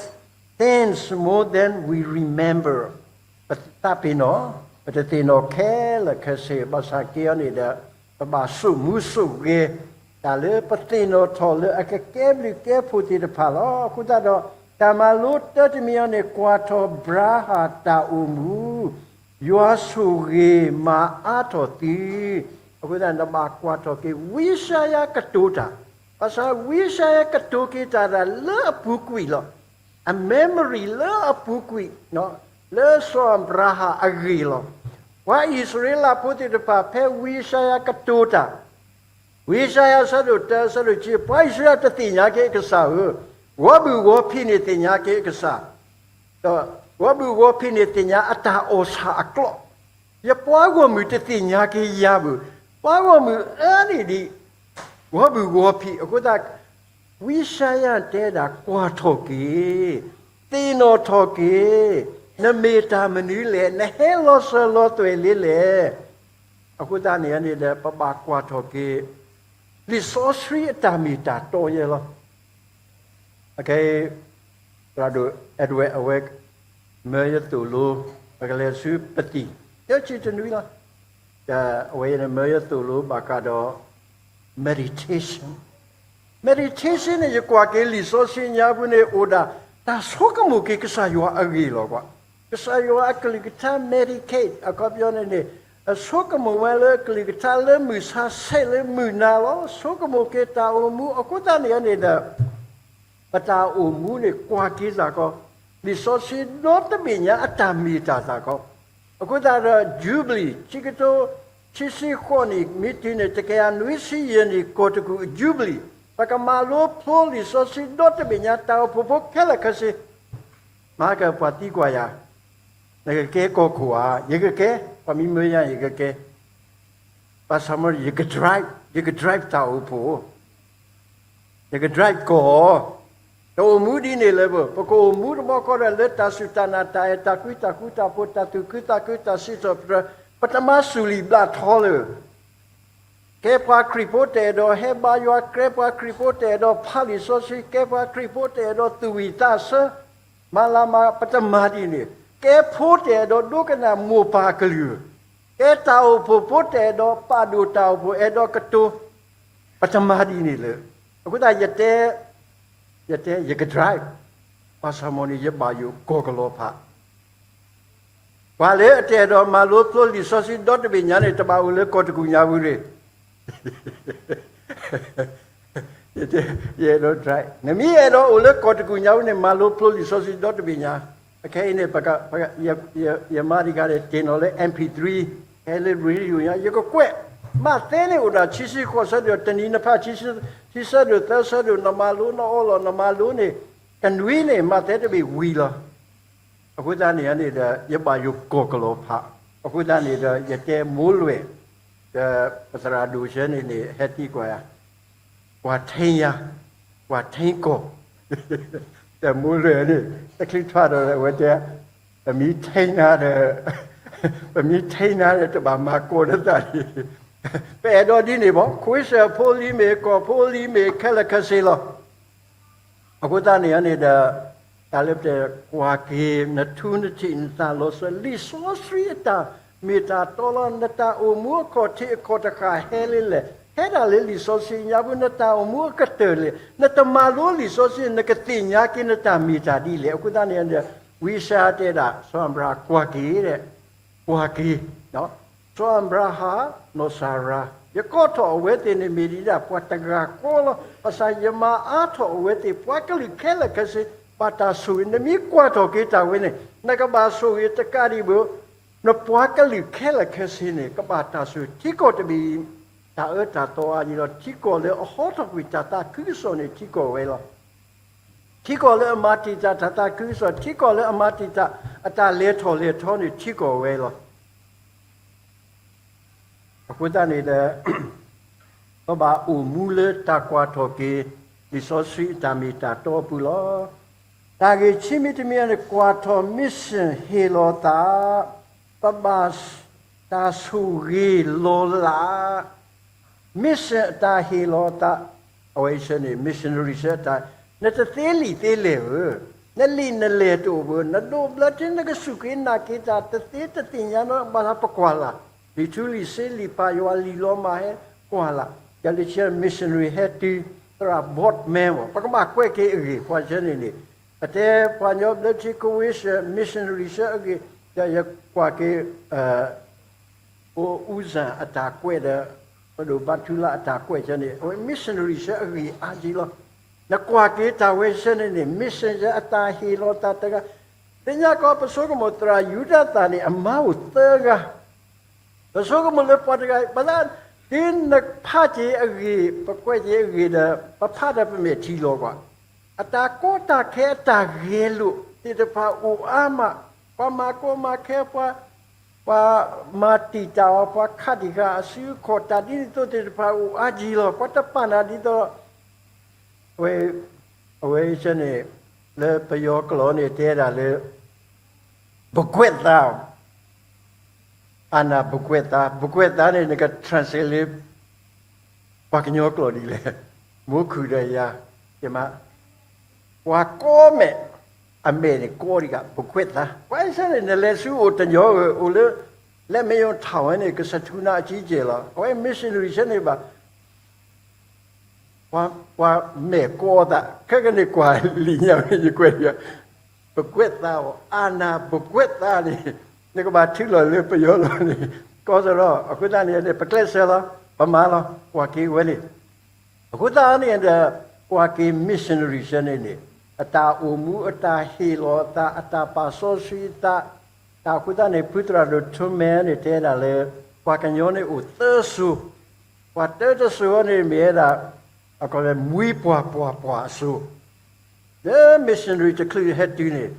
things more than we remember. ပသးပ့ၤနီၣ်, ပတသ့ၣ်နီၣ်ခဲလၢာ်ခဲဆ့ ဘၣ်ဆၣ်က့အီၤန့ၣ်ဒီး ပဘၣ်ဆိၣ်မူဆိၣ်ဂဲၤ တၢ်လၢပသ့ၣ်နီၣ်ထီၣ်လၢအကကဲဘျုးကဲဖှိၣ်သ့ၣ်တဖၣ်လီၤ. အဃိသတးဒီး တၢ်မၤလိတၢတမံၤအံၤန့ၣ် ကွၢ်ထီၣ်အၤဘြၤဟၣ်တၢ်အိၣ်မူ, ယွၤဆိၣ်ဂ့ၤမၤအါထီၣ်သု. အဃိသတးန့ၣ် နဘၣ်ကွၢ်ထီၣ်က့ၤ ဝံယၡါယၤကတိၤတၢ်, ဘၣ်ဆၣ်ဝံယၡါယၤကတိၤက့ၤတၢ်ဒၣ်လၢအပူၤကွံာ်လီၤ. အ memory လၢအပူၤကွံာ်, လၢစီၤအၤဘြၤဟၣ်အဂ့ၢ်လီၤ. ပှၤအံၣ်စရ့လးဖိသ့ၣ်တဖၣ် ဖဲဝံယၡါယၤကတိၤတၢ်, ဝံယၡါယၤအဆၢဒိၣ်တၢ အဆၢဒိၣ်ခံ, ပှၤအံၣ်စရ့လးတသ့ၣ်ညါက့ၤအကစၢ်ဧၢ, ဂီၤဘုၣ်ဂီၤဖံးန့ၣ်သ့ၣ်ညါက့ၤအကစၢ်, ဒီးဂီၤဘုၣ်ဂီၤဖံးန့ၣ်သ့ၣ်ညါအတၢ်အီၣ်ဆၣ်အကျိာ်, ယပှၤဂီၢ်မုၢ်တသ့ၣ်ညါက့ၤယၤဘၣ်, ပှၤဂီၢ်မုၢ်အါန့ၢ်ဒံး ဂီၤဘုၣ်ဂီၤဖံး. အဃိသတး ဝံယၡါယၤတဲဒၣ် ကွၢ်ထီၣ်က့ၤ, သ့ၣ်နီၣ်ထီၣ်က့ၤ, နမ့ၢ်တၢ်မနုၤလဲၣ်, နဟဲလီၤစၢၤလီၤသွဲၣ်လံလဲၣ်. အဃိသတးန့ၣ်န့ၣ်ဒီး ပဘၣ်ကွၢ်ထီၣ်က့ၤ လံာ်စီဆှံအတၢ်မ့ၢ်တၢ်တီယဲလီၤ. အခဲအံၤ သရၣ်ဒိၣ် Edward အဝဲ မၢယသိၣ်လိ ပကလဲၤဆူပသံၣ် တဆံတနွံလီၤ. အဝဲအံၤန့ၣ် မၢယသိၣ်လိဘၣ်ဃးဒီး meditation, meditation န့ၣ် ယကွၢ်က့ၤလံာ်စီဆှံညါပူၤန့ၣ် အိၣ်ဒၣ် တၢ်ဆိကမိၣ်က့ၤကစၢ်ယွၤအဂ့ၢ်လီၤကွၢ်. ကစၢ်ယွၤအကလုၢ်ကထါ meditate အခီပညီန့ၣ်န့ၣ် ဆိကမိၣ်ဝဲလၢကလုၢ်ကထါလၢမုၢ်ဆါဆဲးလၢမုၢ်နၤလီၤ. ဆိကမိၣ်က့ၤတၢ်အိၣ်မူ အဃိသတးန့ၣ်န့ၣ်ဒီး ပတၢ်အိၣ်မူန့ၣ် ကွၢ်က့ၤသးကီး, လံာ်စီဆှံဒီတဘ့ၣ်ညါအတၢ်မ့ၢ်တၢ်သးကီး. အဃိသတးဒီး Jubilee ခံကထိခံဆံဃိးနံၣ် မ့ၢ်တုၤန့ၣ် တကယၤနွံဆံယဲၢ်နံၣ် ကီၢ်တကူၣ် Jubilee ပကမၤလိဖျိလံာ်စီဆှံဒီတဘ့ၣ်ညါ တၢ်အိၣ်ဖှိၣ်ဖိခဲလၢာ်ခဲဆ့ မၤကပှၤသံကွၢ်ယၤ, နကကဲကီၢ်ခိၣ်ဧါ, ယကကဲ, ပှၤမံမၢယၤ ယကကဲ, ဘၣ်ဆၣ်မ့ၢ် ယက drive, ယက drive တၢ်အိၣ်ဖှိၣ်, ယက drive ကီၢ်, တအိၣ်မူဒ်န့ၣ်လၢၤဘၣ်. ပကအိၣ်မူတဘျီဃီဒီး လၢတၢ်စူၢ်တၢ်နာ် တၢ်အဲၣ်တၢ်ကွံ တၢ်ဃူတၢ်ဖိး တၢ်သူၣ်ခုသးခု တၢ်စံးထီၣ်ပတြၢၤ, ပတမၤစူၢ်လံာ်ဘျးထီလၢၤ ကဲပှၤခရံာ်ဖိတအဲၣ်ဒိးဟဲဘါယွၤ, ကဲပှၤခရံာ်ဖိတအဲၣ်ဒိးဖးလံာ်စီဆှံ, ကဲပှၤခရံာ်ဖိတအဲၣ်ဒိးသူၣ်ဝံၣ်သးဆၢ, မၤလၤမၤ ပတမၤဒ်န့ၣ်, ကဲဖိတအဲၣ်ဒိးဒိကနၣ်မိၢ်ပၢ်ကလုၢ်, ကဲတၢ်အိၣ်ဖှိၣ်ဖိတအဲၣ်ဒိးပာ်ဒိၣ်တၢ်အိၣ်ဖှိၣ် အဲၣ်ဒိးကတိၤ, ပတမၤဒ်န့ၣ်လၢၤ. အဃိသတး ယတဲ, ယတဲ ယက drive, ဘၣ်ဆၣ်မ့ၢ်န့ၣ် ယဘၣ်ယိၣ်ကီၢ်ကလီၤဖး ပှၤလၢအတအဲၣ်ဒိးမၤလိဖျိလံာ်စီဆှံဒီတဘ့ၣ်ညါန့ၣ် တဘၣ်အိၣ်လၢကီၢ်တကူၣ်ညါပူၤန့ၣ်, ယအဲၣ်ဒိး drive, နမ့ၢ်အဲၣ်ဒိးအိၣ်လၢကီၢ်တကူၣ်ညါပူၤန့ၣ် မၤလိဖျိလံာ်စီဆှံဒီတဘ့ၣ်ညါ. အခဲအံၤန့ၣ် ယမါတဂၤန့ၣ် တ့ၢ်နီၣ်လၢ MP three, ဟဲလၢ radio ညါ ယကကွဲး, မးသဲန့ၣ်အိၣ်ဒၣ်ခံဆံဃိးဆၢဒိၣ် တနံၤနဖး ဆံဆၢဒိၣ် သၢဆၢဒိၣ် နမၤလိနအီလီၤ နမၤလိန့ၣ်, တနွံန့ၣ် မးသဲတဘ့ၣ်ဝံၤလီၤ. အဃိသတးန့ၣ်န့ၣ်ဒီး ယဘၣ်ယိၣ်ကီၢ်ကလီၤဖး, အဃိသတးန့ၣ်ဒီး ယတဲမိၢ်လွဲၢ်, ဒီးပသရၣ်ဒိၣ်ဆၢန့ၣ်န့ၣ် ဟဲသံကွၢ်ယၤ, ကွၢ်ထံယၤ, ကွၢ်ထံကီၢ်, ဒီးမိၢ်လွဲၢ်န့ၣ် တချုးထွဲဒီး အဝဲတဲ, ပမ့ၢ်ထံနၤဒီး, ပမ့ၢ်ထံနၤဒီး တဘၣ်မၤကိးနသးန့ၣ်, ပအဲၣ်ဒိးဒ်န့ၣ်ဘၣ်, ခွံစၢၣ်ဖိလံၤမ့ၢ် ကီၢ်ဖိလံၤမ့ၢ် ခဲလၢာ်ခဲဆ့လီၤ. အဃိသတးန့ၣ်န့ၣ်ဒီး တၢ်လၢပတဲကွၢ်က့ၤ နထူနထံးနသးလီၤစၢၤ လံာ်စီဆှံအတၢ်မ့ၢ်တၢ်တီလီၤ. နတၢ်အိၣ်မူအခီၣ်ထံးအခီၣ်တဃာ်ဟဲလၢလဲၣ်, ဟဲဒၣ်လၢလံာ်စီဆှံညါပူၤ နတၢ်အိၣ်မူအကတၢၢ်လဲၣ်, နတမၤလိလံာ်စီဆှံ နကသ့ၣ်ညါက့ၤနတၢ်မ့ၢ်တၢ်ဒ်လဲၣ်. အဃိသတးန့ၣ် ဝံယၡါယၤတဲဒၣ် စီၤအၤဘြၤဟၣ်ကွၢ်က့ၤ, ကွၢ်က့ၤ စီၤအၤဘြၤဟၣ် နီၢ်စၤရါ, ယကိးထီၣ်အဝဲသ့ၣ်န့ၣ် မ့ၢ်ဒံးဒၣ်ပှၤတဂၤဃီလီၤ. ဘၣ်ဆၣ်ယမၤအါထီၣ်အဝဲသ့ၣ် ပှၤကလုာ်ခဲလၢာ်ခဲဆ့ ဘၣ်တၢ်ဆိၣ်ဂ့ၤ. နမ့ၢ်ကွၢ်ထီၣ်က့ၤတၢ်ဝဲန့ၣ် နကဘၣ်ဆိၣ်ဂ့ၤတကးဒံးဘၣ်, နပှၤကလုာ်ခဲလၢာ်ခဲဆ့န့ၣ် ကဘၣ်တၢ်ဆိၣ်ဂ့ၤ. ထံကီၢ်တဘ့ၣ် တၢ်အၢတၢ်သီအါယံၤလီၤ. ထံကီၢ်လၢအဟီထီၣ်ကွံာ်တၢ်သးခုကစီၣ်န့ၣ် ထံကီၢ်ဝဲလီၤ. ထံကီၢ်လၢအမၤတံာ်တာ်တၢ်သးခုကစီၣ်, ထံကီၢ်လၢအမၤတံာ်တာ်အတၢ်လဲၤထီၣ်လဲၤထီန့ၣ် ထံကီၢ်ဝဲလီၤ. အဃိသတးန့ၣ်ဒီး ပဘၣ်အိၣ်မူလၢတၢ်ကွၢ်ထီၣ်က့ၤ လံာ်စီဆှံအတၢ်မ့ၢ်တၢ်တီအပူၤလီၤ. တၢ်ဂ့ၢ်ခံမံၤတမံၤန့ၣ် ကွၢ်ထီၣ် mission ဟ့ၣ်လီၤသး, ပဘၣ်တၢ်ဆိၣ်ဂ့ၤလီၤလး mission အတၢ်ဟ့ၣ်လီၤသး, အဝဲအံၤန့ၣ် missionary အတၢ်, နတသ့လံာ်သ့လဲၢ်ဧၢ, နလံာ်နလဲၢ်တအိၣ်ဘၣ်, နဒိးဘျၢထံ နကစူၢ်က့ၤနာ်က့ၤတၢ် တသ့တသ့ၣ်ညါနီတဘျီ ပကွၢ်လၢ်, လံာ်ထူလံာ်စ့ လံာ်ပာ်ယွၤ လံာ်လီၤမၢ်ဟဲကွၢ်လၢ်, ဒီးလၢခံ missionary ဟဲတုၤ သရၣ် board member ပကဘၣ်ကွဲးက့ၤအဂ့ၢ် ပှၤဆၢန့ၣ်န့ၣ်, ပတဲပှၤကညီဘျၢထံ ကဝ့ၢ်စၢၤ missionary စၢၤအဂ့ၢ်, ဒီးယကွၢ်က့ၤ အိၣ်အူစၣ်အတၢ်ကွဲးဒီး ပဒိၣ်ဘါထုလၢအတၢ်ကွဲးဆၢန့ၣ် အဝဲ missionary စၢၤအဂ့ၢ်အါက့လီၤ. နကွၢ်က့ၤတၢ်ဝဲဆၢန့ၣ်န့ၣ် mission စၢၤအတၢ်ဟ့ၣ်လီၤသးတဂၤ, သ့ၣ်ညါကီး ပဆိကမိၣ်သရၣ်ယူဒၤသၣ်န့ၣ် အမါအိၣ်သၢဂၤ, ပဆိကမိၣ်လၢပှၤတဂၤ ပသး ဒ်နဖးက့ၤအဂ့ၢ် ပကွဲးက့ၤအဂ့ၢ်ဒီး ပဖးဒီးပမဲာ်ထံလီၤကွၢ်, အတၢ်ကီတၢ်ခဲအတၢ်ဂဲၤလိာ်သ့ၣ်တဖၣ်အိၣ်အါမး, ပှၤမၤကီမၤခဲပှၤ ပှၤမၤတံာ်တာ်အီၤ ပှၤခးတံာ်ဃာ်အစုအခီၣ် တၢ်ဒ်န့ၣ်အသိးသ့ၣ်တဖၣ်အိၣ်အါက့လီၤ. ပှၤတပာ်နၤဒ်သိး အဝဲ အဝဲဆၢန့ၣ် လၢပယီၤကျိာ်န့ၣ်တဲဒၣ်လၢ ပကွဲးသး, အါနၢ်ပကွဲးသး, ပကွဲးသးန့ၣ် နက translate လၢ ပှၤကညီကျိာ်ဒ်လဲၣ်, မိၢ်ခုၣ်ဒီးယၤ, ယမါ, ပှၤကီမဲာ်, အမဲာ်န့ၣ်ကီဒံးကး ပကွဲးသး, ပှၤအံၤဆၢန့ၣ် နလဲၤဆူအိၣ်တညီဧိၤ အိၣ်လၢ လက်မယုံထောင်ဝဲန့ၣ် ကစၢ်ထူနၤအကံကဲလီၤ. အဝဲ missionary ဆၢန့ၣ်ဘၣ် ပှၤမဲာ်ကီသး ခဲကနံၣ်ကွၢ်လံာ်ညါဝဲ ယကွဲးဒံး, ပကွဲးသးအီၤ အါနၢ်ပကွဲးသးန့ၣ် နကဘၣ်ထုးလီၤလၢပယီၤလီၤန့ၣ် ကီစရီ အဃိသတးန့ၣ် ပကျဲးစၢးလီၤ ပမၤလီၤ ကွၢ်က့ၤဝဲန့ၣ် အဃိသတးန့ၣ်ဒီး ကွၢ်က့ၤ missionary ဆၢန့ၣ်န့ၣ် အတၢ်အိၣ်မူ အတၢ်ဟ့ၣ်လီၤအသး အတၢ်ပာ်စီဆှံအသး, တၢ်အဃိသတးန့ၣ် ဖုသရၣ်ဒိၣ်ထူမဲန့ၣ် တဲဒၣ်လၢ ပှၤကညီန့ၣ်အိၣ်သၢစိၤ, ပှၤတၢတစိၤန့ၣ်မ့ၢ်ဝဲဒၣ် အကီးလၢ မှံပှၢ်ပှၢ်ပှၢ်အစိၤ လၢ missionary တချုးဟဲတုၤန့ၣ်,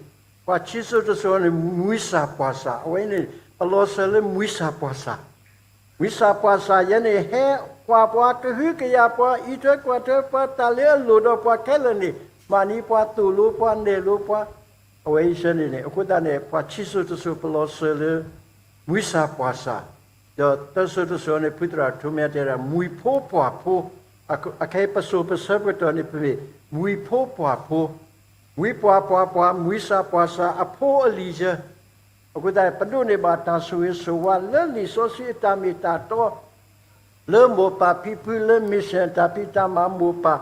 ပှၤခံစိၤတစိၤန့ၣ် မှံစၢ်ပှၢ်စၢ်, အဝဲန့ၣ် ပလီၤစၢၤလၢမှံစၢ်ပှၢ်စၢ်, မှံစၢ်ပှၢ်စၢ်ယဲန့ၣ် ဟဲကွၢ်ပှၤကဟုကယာ်ပှၤ အံးထွဲကွၢ်ထွဲပှၤ တၢ်လၢအလိၣ်ဒီးပှၤခဲလၢာ်န့ၣ် မၤန့ၢ်ပှၤ သိၣ်လိပှၤ နဲၣ်လိပှၤ, အဝဲအံၤဆၢန့ၣ်န့ၣ် အဃိသတးန့ၣ် ပှၤခံစိၤတစိၤပလီၤစၢၤလၢ မှံစၢ်ပှၢ်စၢ်, ဒီးသၢစိၤတစိၤန့ၣ် ဖုသရၣ်ထူမဲတဲဒၣ် မှံဖိပှၢ်ဖိ, အခဲအံၤပစိၤပဆၢကတီၢ်န့ၣ် ပမ့ၢ်မှံဖိပှၢ်ဖိ, မှံပှၢ်ပှၢ်ပှၢ် မှံစၢ်ပှၢ်စၢ် အဖိအလံၤဆၢ, အဃိသတး ပဒိးန့ၢ်ဘၣ်တၢ်ဆိၣ်ဂ့ၤဆိၣ်ဝါလၢလံာ်စီဆှံအတၢ်မ့ၢ်တၢ်တီ လၢမိၢ်ပၢ်ဖံဖု လၢ mission တၢ်ဖံးတၢ်မၤမိၢ်ပၢ်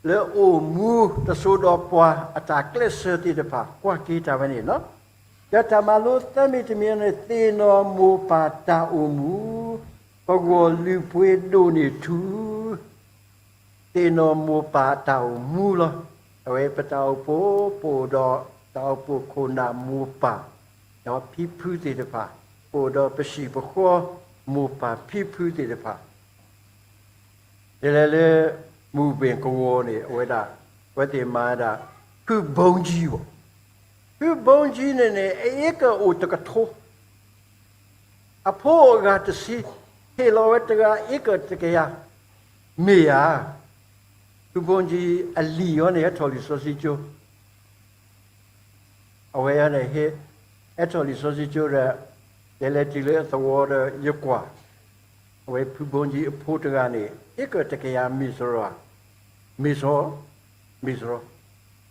လၢအိၣ်မူတစိၤဒီးပှၤအတၢ်ကျဲးစၢးသ့ၣ်တဖၣ် ကွၢ်က့ၤတၢ်ဝဲန့ၣ်လီၤ. ဒီးတၢ်မၤလိသၢမံၤတမံၤန့ၣ် သ့ၣ်နီၣ်မိၢ်ပၢ်တၢ်အိၣ်မူ, ပဂီၢ်လုၢ်ပှ့ၤဒိၣ်န့ၢ်ထူ သ့ၣ်နီၣ်မိၢ်ပၢ်တၢ်အိၣ်မူလီၤ. အဝဲပတၢ်အိၣ်ဖှိၣ် ပအိၣ်ဒီးတၢ်အိၣ်ဖှိၣ်ခိၣ်နၢ်မိၢ်ပၢ် ဒီးဖံဖုသ့ၣ်တဖၣ်, ပအိၣ်ဒီးပဟံၣ်ပဃီမိၢ်ပၢ်ဖံဖုသ့ၣ်တဖၣ်, ဒ်လဲၣ်လၢ မူၤဘ့ၣ်ကဝီၤန့ၣ် အဝဲဒၣ် အဝဲသ့ၣ်မၤဝဲဒၣ် ဖုဘိကၠံဘၣ်, ဖုဘိကၠံန့ၣ်န့ၣ် အ့ကၢၣ်အိၣ်တကထိ အဖိအဂၤတဆံ, ဟ့ၣ်လီၤဝဲတဂၤ အ့ကၢၣ်တကယၤ, မ့ၢ်ဧါ. ဖုဘိကၠံအလံၤအံၤန့ၣ် ဟဲထီၣ်လံာ်စီဆှံကၠိ, အဝဲန့ၣ် ဟဲထီၣ်လံာ်စီဆှံကၠိဒီး ယလဲၤတုၤလၢအသဝီဒီးယကွၢ်, အဝဲဖုဘိကၠံအဖိတဂၤန့ၣ် အ့ကၢၣ်တကယၤမ့ၢ်စရီ, မ့ၢ်စရီ, မ့ၢ်စရီ,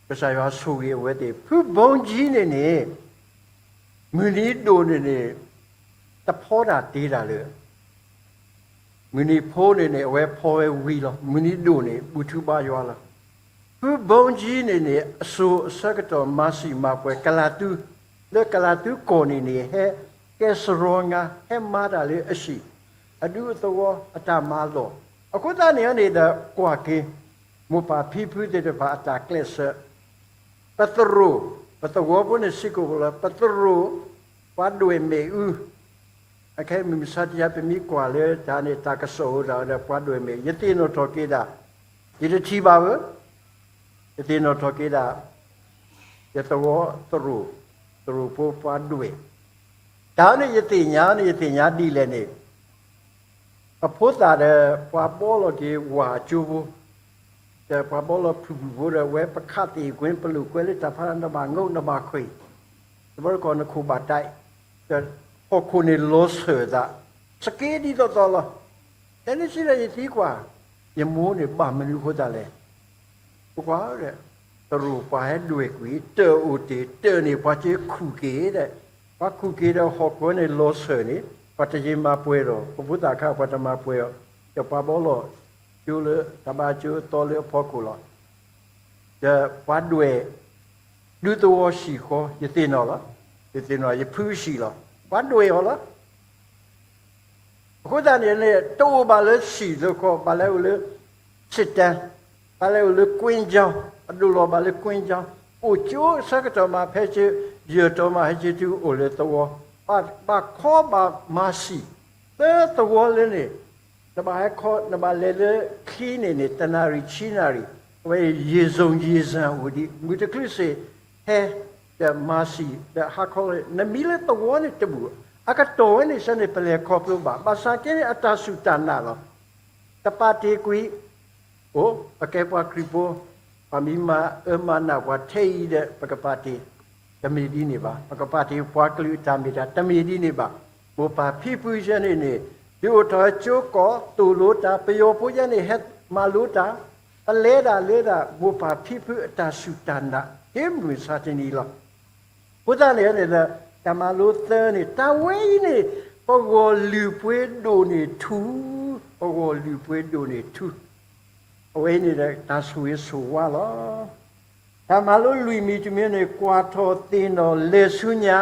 ကစၢ်ယွၤဆိၣ်ဂ့ၤအဝဲသ့ၣ် ဖုဘိကၠံန့ၣ်န့ၣ် မုၢ်နံၤဒိၣ်န့ၣ်န့ၣ် တဖီတၢ်တ့တၢ်လၢ မုၢ်နံၤဖိန့ၣ်န့ၣ် အဝဲဖီဝဲဝံၤလီၤ. မုၢ်နံၤဒိၣ်န့ၣ် ဘူၣ်ထူဘါယွၤလီၤ. ဖုဘိကၠံန့ၣ်န့ၣ် အစိၤအဆၢကတီၢ်မၤစံာ်မၤပှဲၤ ကလးသူ, လၢကလးသူကီၢ်န့ၣ်န့ၣ် ဟဲကဲစရီငါ ဟဲမၤတၢ်လၢအဟံၣ်, အဒူအသဝီ အတၢ်မၤလီၢ်. အဃိသတးန့ၣ်န့ၣ်ဒီး ကွၢ်က့ၤ မိၢ်ပၢ်ဖံဖုသ့ၣ်တဖၣ်အတၢ်ကျဲးစၢး ပသရိာ်, ပသဝီဖိန့ၣ်စ့ၢ်ကီးလီၤ, ပသရိာ်, ပှၤဒွဲၣ်မဲာ်အူ, အခဲအံၤမုၢ်မဆါတယၤ ပမ့ၢ်ကွၢ်လၢတၢ်န့ၣ် တၢ်ကစီၣ်အိၣ်ဒၣ်ဒီးပှၤဒွဲၣ်မဲာ်, ယသ့ၣ်နီၣ်ထီၣ်က့ၤဒၣ်, ယတထံၣ်ဘၣ်ဧၢ, ယသ့ၣ်နီၣ်ထီၣ်က့ၤဒၣ်, ယသဝီသရိာ်, သရိာ်ဖိပှၤဒွဲၣ်, တၢ်န့ၣ်ယသ့ၣ်ညါန့ၣ် ယသ့ၣ်ညါဒ်လဲၣ်န့ၣ် အဖိသၣ်ဒီး ပှၤဘီလီၤက့ၤဝၤအကၠိဖိ, ဒီးပှၤဘီလီၤဖုၣ်ဖုၣ်ဖိဒီး ဝဲပခးသ့ၣ်ကွ့ ပလိာ်ကွဲလၢတၢ်ဖး နဘၣ်ငိးနဘၣ်ဃ့ၢ်, တဘျီတခီၣ်နခိၣ်ဘၣ်တၢ်, ဒီးဟီၣ်ခိၣ်န့ၣ်လီၤစၢၤသး, စက့ဒ်သိးသိးလီၤ. တဲန့ၣ်စံးဒီး ယသံကွၢ်, ယမိၢ်န့ၣ်ဘၣ်မနုၤအဃိသတးလဲၣ်. ပကွၢ်ဒီး တရူးပှၤဟဲဒွဲၣ်ကွံာ် တၢၢ်အိၣ်တ့ၢ် တၢၢ်န့ၣ် ပှၤက့ၤခူၣ်က့ၤဒီး, ပှၤခူၣ်က့ၤဒီးဟီၣ်ခိၣ်န့ၣ်လီၤစၢၤန့ၣ် ပှၤတယံာ်မၤပှဲၤဒီး ပဖိသၣ်ခါပှၤတမၤပှဲၤအီၤ, ဒီးပှၤဘီလီၤကၠိလၢတၢ်ဘါကၠိအသီလၢအဖီခိၣ်လီၤ. ဒီးပှၤဒွဲၣ် ဒူသဝီဟံၣ်ဃီ ယသ့ၣ်နီၣ်လီၤ. ယသ့ၣ်နီၣ် ယဖုဟံၣ်လီၤ. ပှၤဒွဲၣ်အီၤလီၤ. အဃိသတးန့ၣ်န့ၣ် တအိၣ်ဘၣ်လၢဟံၣ်လၢခီ, ဘၣ်လဲၤအိၣ်လၢ စစ်တမ်း, ဘၣ်လဲၤအိၣ်လၢကွ့ၣ်ကၠီ, အဒိၣ်လီၤဘၣ်လၢကွ့ၣ်ကၠီ, အိၣ်ကၠိအဆၢကတီၢ်မး ဖဲဆ့ယဲၢ်တီၤမး ဟဲဆ့တုၤအိၣ်လၢသဝီ, ဘၣ်ခီဘၣ်မၤဟံၣ် လၢသဝီလၢန့ၣ်, နဘၣ်ဟဲခီ နဘၣ်လဲၤလၢချံန့ၣ်န့ၣ် တနၣ်ရံၣ်ဆံနၣ်ရံၣ်, အဝဲ ရေစုန်ရေဆန် အိၣ်ဒံး မုၢ်တချုးစ့ၢ်ဟဲ ဒီးမၤဟံၣ် ဒီးဟးခီလၢ နမံလၢသဝီန့ၣ်တဘူၣ်, အကတီၢ်ဝဲန့ၣ်ဆၢန့ၣ် ပလဲၤခီဖျိဘၣ်, ဘၣ်ဆၣ်က့န့ၣ် အတၢ်စူၢ်တၢ်နာ်လီၤ. တပာ်တ့ၢ်ကွံာ်, အိၣ် ပကဲပှၤခရံာ်ဖိ, ပှၤမ့ၢ်မၤအၢမၤနးပှၤထဲအံၤဒီး ပကပာ်တ့ၢ်, တမ့ၢ်ဒ်န့ၣ်ဘၣ်. ပကပာ်တ့ၢ်ပှၤကလုာ်အတၢ်မ့ၢ်တၢ် တမ့ၢ်ဒ်န့ၣ်ဘၣ်. မိၢ်ပၢ်ဖံဖုဆၢန့ၣ်န့ၣ် ဒုးအိၣ်ထီၣ်ဟဲကၠိကီး သိၣ်လိတၢ်, ပယီၤဖိယဲန့ၣ် ဟဲမၤလိတၢ်, ပလဲၤဒၣ်လဲၤဒၣ် မိၢ်ပၢ်ဖံဖုအတၢ်စူၢ်တၢ်နာ် ဟ့ၣ်မုာ်ဆါတနံၤလီၤ. အဃိသတးန့ၣ်န့ၣ်ဒီး တၢ်မၤလိသၢန့ၣ် တၢ်ဝဲအံၤန့ၣ် ပဂီၢ်လုၢ်ပှ့ၤဒိၣ်န့ၢ်ထူ, ပဂီၢ်လုၢ်ပှ့ၤဒိၣ်န့ၢ်ထူ, အဝဲအံၤန့ၣ်ဒီး တၢ်ဆိၣ်ဂ့ၤဆိၣ်ဝါလီၤ. တၢ်မၤလိလွံၢ်မံၤတမံၤန့ၣ် ကွၢ်ထီၣ်သ့ၣ်နီၣ်လဲၤဆူညါ,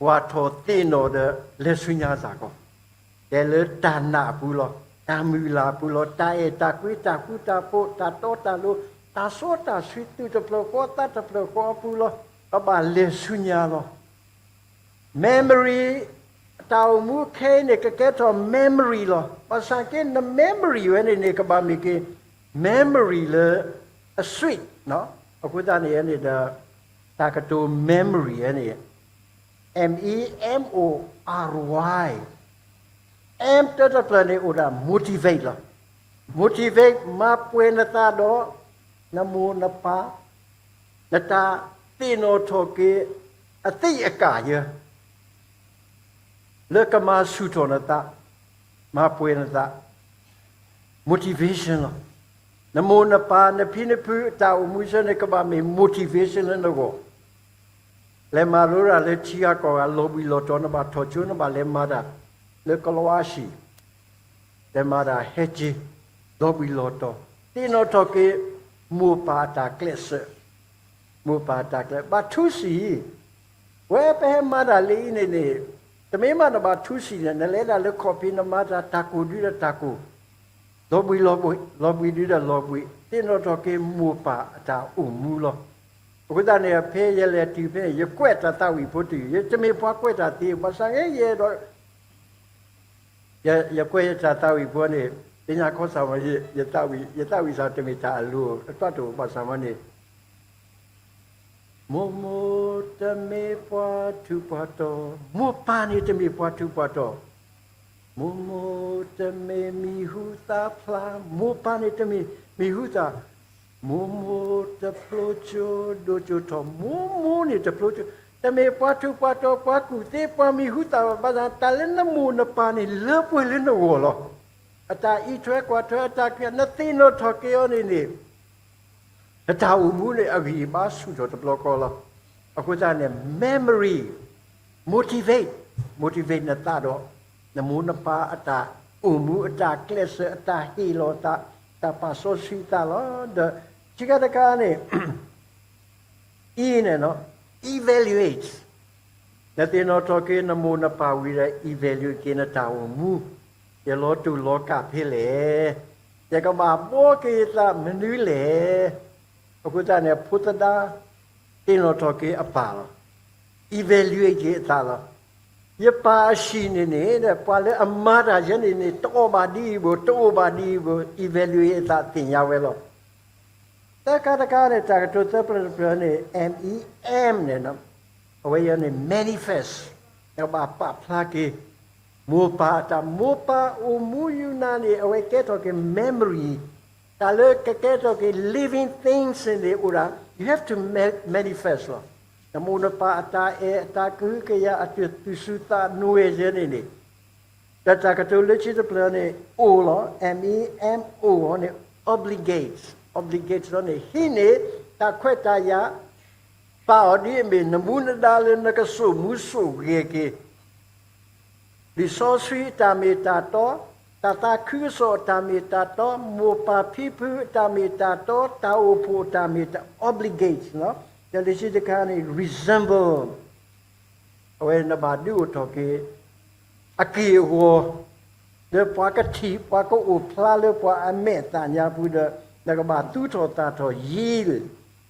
ကွၢ်ထီၣ်သ့ၣ်နီၣ်ဒီးလဲၤဆူညါသးကီး, တဲလၢတၢ်နာ်အပူၤလီၤ, တၢ်မုၢ်လၢ်အပူၤလီၤ, တၢ်အဲၣ်တၢ်ကွံ တၢ်ဃူတၢ်ဖိး တၢ်တီတၢ်လိၤ တၢ်စီတၢ်ဆှံ သူၣ်တဖျၢၣ်ဃီသးတဖျၢၣ်ဃီအပူၤလီၤ, ကဘၣ်လဲၤဆူညါလီၤ. memory အတၢ်အိၣ်မူခဲအံၤန့ၣ် ကကဲထီၣ် memory လီၤ. ဘၣ်ဆၣ်က့ န memory ဝဲန့ၣ်န့ၣ် ကဘၣ်မ့ၢ်က့ၤ memory လၢ အ sweet အဃိသတးန့ၣ်န့ၣ်ဒီး တၢ်ကတိၤ memory ဝဲန့ၣ် M E M O R Y, M တၢတဖျၢၣ်န့ၣ်အိၣ်ဒၣ် motivate လီၤ. motivate မၤပှဲၤနသးဒီး နမိၢ်နပၢ် နတၢ်သ့ၣ်နီၣ်ထီၣ်က့ၤ အသ့ၣ်အကၢ်ယဲ လၢကမၤဆူၣ်ထီၣ်နသး, မၤပှဲၤနသး, motivation လီၤ. နမိၢ်နပၢ် နဖံနဖုအတၢ်အိၣ်မူဆၢန့ၣ် ကဘၣ်မ့ၢ် motivation လၢနဂီၢ်, လဲၤမၤလိတၢ်လၢထံဂၤကီၢ်ဂၤ လီၤဘှံးလီၤတီၤ နဘၣ်ထီၣ်ကၠိ နဘၣ်လဲၤမၤတၢ်လၢကလီအါဟံၣ် လဲၤမၤတၢ်ဟဲက့ၤ လီၤဘှံးလီၤတီၤ, သ့ၣ်နီၣ်ထီၣ်က့ၤ မိၢ်ပၢ်အတၢ်ကျဲးစၢး, မိၢ်ပၢ်အတၢ်ကျဲး ဘၣ်ထူစံၣ်, ဝဲပဟဲမၤတၢ်လၢအံၤန့ၣ်န့ၣ်, တမ့ၢ်မးနဘၣ်ထူစံၣ်န့ၣ် နလဲၤဒၣ်လၢခီၣ်ဖံး နမၤတၢ် တၢ်ကိၢ်ဒုဒီးတၢ်ကိၢ်, လီၤဘှံးလီၤဘှံး လီၤဘှံးဒုဒီးလီၤဘှံး, သ့ၣ်နီၣ်ထီၣ်က့ၤမိၢ်ပၢ်အတၢ်အိၣ်မူလီၤ. အဃိသတးန့ၣ် ဖဲယလဲၤတုၤဖဲ ယကွဲးတၢ်သးဝံၣ်ဖိတုၤ ယတမ့ၢ်ပှၤကွဲးတၢ်သ့ ဘၣ်ဆၣ်န့ၣ် ယအဲၣ်ဒိး ယကွဲးယတၢ်သးဝံၣ်ဖိန့ၣ် သ့ၣ်ညါခီစၢ်မီၤ ယသးဝံၣ် ယသးဝံၣ်စၢ်တမ့ၢ်တၢ်အလိၤ အတီၢ်တအိၣ်ဘၣ်စၢ်မီၤန့ၣ် မိၢ်မိၢ်တမ့ၢ်ပှၤထူးပှၤတီၤ, မိၢ်ပၢ်န့ၣ်တမ့ၢ်ပှၤထူးပှၤတီၤ, မိၢ်မိၢ်တမ့ၢ်မံၤဟူသၣ်ဖျါ, မိၢ်ပၢ်န့ၣ်တမ့ၢ်မံၤဟူသၣ်, မိၢ်မိၢ်တဖျိကၠိဒိၣ်ကၠိထီၣ်, မိၢ်မိၢ်န့ၣ်တဖျိကၠိ, တမ့ၢ်ပှၤထူးပှၤတီၤ ပှၤကူၣ်သ့ ပှၤမံၤဟူသၣ်ဘၣ်, ဘၣ်ဆၣ်တၢ်လၢနမိၢ်နပၢ်န့ၣ် လၢပှဲၤလၢနဂီၢ်လီၤ. အတၢ်အံးထွဲကွၢ်ထွဲ အတၢ်က နသ့ၣ်နီၣ်ထီၣ်က့ၤအီၤန့ၣ်န့ၣ် နတၢ်အိၣ်မူန့ၣ် အဂံၢ်အဘါဆူၣ်ထီၣ်တဘျီဃီလီၤ. အဃိသတးန့ၣ် memory motivate, motivate နသးဒီး နမိၢ်နပၢ်အတၢ်အိၣ်မူ အတၢ်ကျဲးစၢး အတၢ်ဟ့ၣ်လီၤသး တၢ်ပာ်စီဆှံသးလီၤ. ဒီးခံခါတခါန့ၣ် E န့ၣ် evaluate, နသ့ၣ်နီၣ်ထီၣ်က့ၤနမိၢ်နပၢ်ဝံၤဒီး evaluate က့ၤနတၢ်အိၣ်မူ, ယလီၤတူာ်လီၤကာ်ဖဲလဲၣ်, ယကဘၣ်ဘှီက့ၤယသးမနုၤလဲၣ်. အဃိသတးန့ၣ် ဖိသဒါ သ့ၣ်နီၣ်ထီၣ်က့ၤအပၢ်လီၤ. evaluate က့ၤအသးလီၤ. ယပၢ်အဟံၣ်န့ၣ်န့ၣ် ပှၤလၢအမၤတၢ်ယဲန့ၣ်န့ၣ် တအီၣ်ဘၣ်ဒ်အံၤဘၣ် တအိၣ်ဘၣ်ဒ်အံၤဘၣ် evaluate အသးသ့ၣ်ညါဝဲလီၤ. သၢခါတခါန့ၣ် တၢ်ကတိၤသၢဖျၢၣ်တဖျၢၣ်န့ၣ် M E M န့ၣ် အဝဲအံၤန့ၣ် manifest, နကဘၣ်ပာ်ဖျါက့ၤ မိၢ်ပၢ်အတၢ်, မိၢ်ပၢ်အိၣ်မူယူနၤန့ၣ် အဝဲကဲထီၣ်က့ၤ memory, တၢ်လၢကကဲထီၣ်က့ၤ living things န့ၣ်အိၣ်ဒၣ်, you have to ma- manifest လီၤ. နမိၢ်နပၢ်အတၢ်အဲၣ်အတၢ်ကဟုကယာ် အတၢ်သူၣ်စူၤသးနွဲၣ်ယဲန့ၣ်န့ၣ်, ဒီးတၢ်ကတိၤလၢခံတဖျၢၣ်န့ၣ် အိၣ်လီၤ, M E M O န့ၣ် obligates, obligates လီၤန့ၣ် ဟံးန့ၢ်တၢ်ခွဲးတၢ်ယာ်, ပာ်အီၤဒ်အမ့ၢ်နမူနဒါလၢနကစိာ်မူစိာ်ဂဲၤက့ၤ လံာ်စီဆှံအတၢ်မ့ၢ်တၢ်တီ, တၢ်သးခုကစီၣ်အတၢ်မ့ၢ်တၢ်တီ, မိၢ်ပၢ်ဖံဖုအတၢ်မ့ၢ်တၢ်တီ, တၢ်အိၣ်ဖှိၣ်အတၢ်မ့ၢ်တၢ် obligates လီၤ. ဒီးလံာ်စီဆှံတခါန့ၣ် resemble, အဝဲနဘၣ်ဒုးအိၣ်ထီၣ်က့ၤ အက့ၢ်အဂီၤ လၢပှၤကထံၣ် ပှၤကအိၣ်ဖျါလၢပှၤအမဲာ်အသးညါပူၤဒီး နကဘၣ်သူၣ်ထီၣ်သးထီၣ်ယံၤ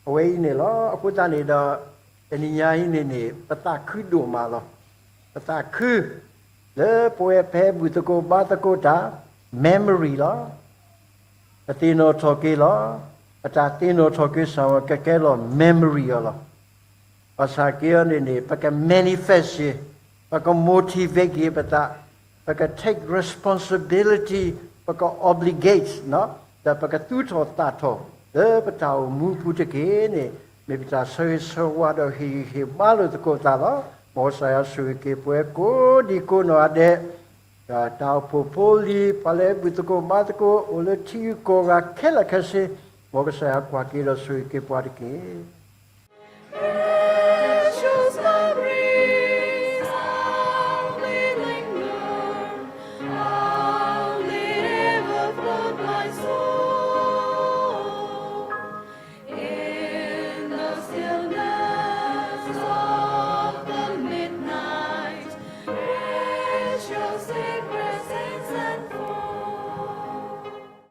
အဝဲအံၤန့ၣ်လီၤ. အဃိသတးန့ၣ်ဒီး တနံၤညါအံၤန့ၣ်န့ၣ် ပသးခုဒိၣ်မးလီၤ. ပသးခု လၢပဝဲဖဲဘူၣ်သကိးဘါသကိးတၢ် memory လီၤ. ပသ့ၣ်နီၣ်ထီၣ်က့ၤလီၤ. ပတၢ်သ့ၣ်နီၣ်ထီၣ်က့ၤစ့ၢ်ကီး ကကဲလီၤ memory အီၤလီၤ. ဘၣ်ဆၣ်က့ၤအီၤန့ၣ်န့ၣ် ပက manifest က့ၤ, ပက motivate က့ၤပသး, ပက take responsibility, ပက obligate ဒီးပကသူၣ်ထီၣ်သးထီၣ် လၢပတၢ်အိၣ်မူပူၤတက့ၢ်န့ၣ် မ့ၢ်ပတၢ်ဆၢဂ့ၤဆၢဝါဒီးဟ့ၣ်ဂံၢ်ဟ့ၣ်ဘါလိာ်သကိးသးလီၤ. မ်ကစၢ်ယွၤဆိၣ်ဂ့ၤက့ၤပဝဲကိးဒံကိးနီၢ်ဂၤဒဲး ဒီးတၢ်အိၣ်ဖှိၣ်ဖိလံၤ ပှၤလၢဘူၣ်သကိးဘါသကိး အိၣ်လၢထံဂုၤကီၢ်ဂၤခဲလၢာ်ခဲဆ့, မ်ကစၢ်ယွၤကွၢ်က့ၤဒီးဆိၣ်ဂ့ၤက့ၤပှၤတက့ၢ်. Precious memories only linger, only ever float my soul. In the stillness of the midnight, precious it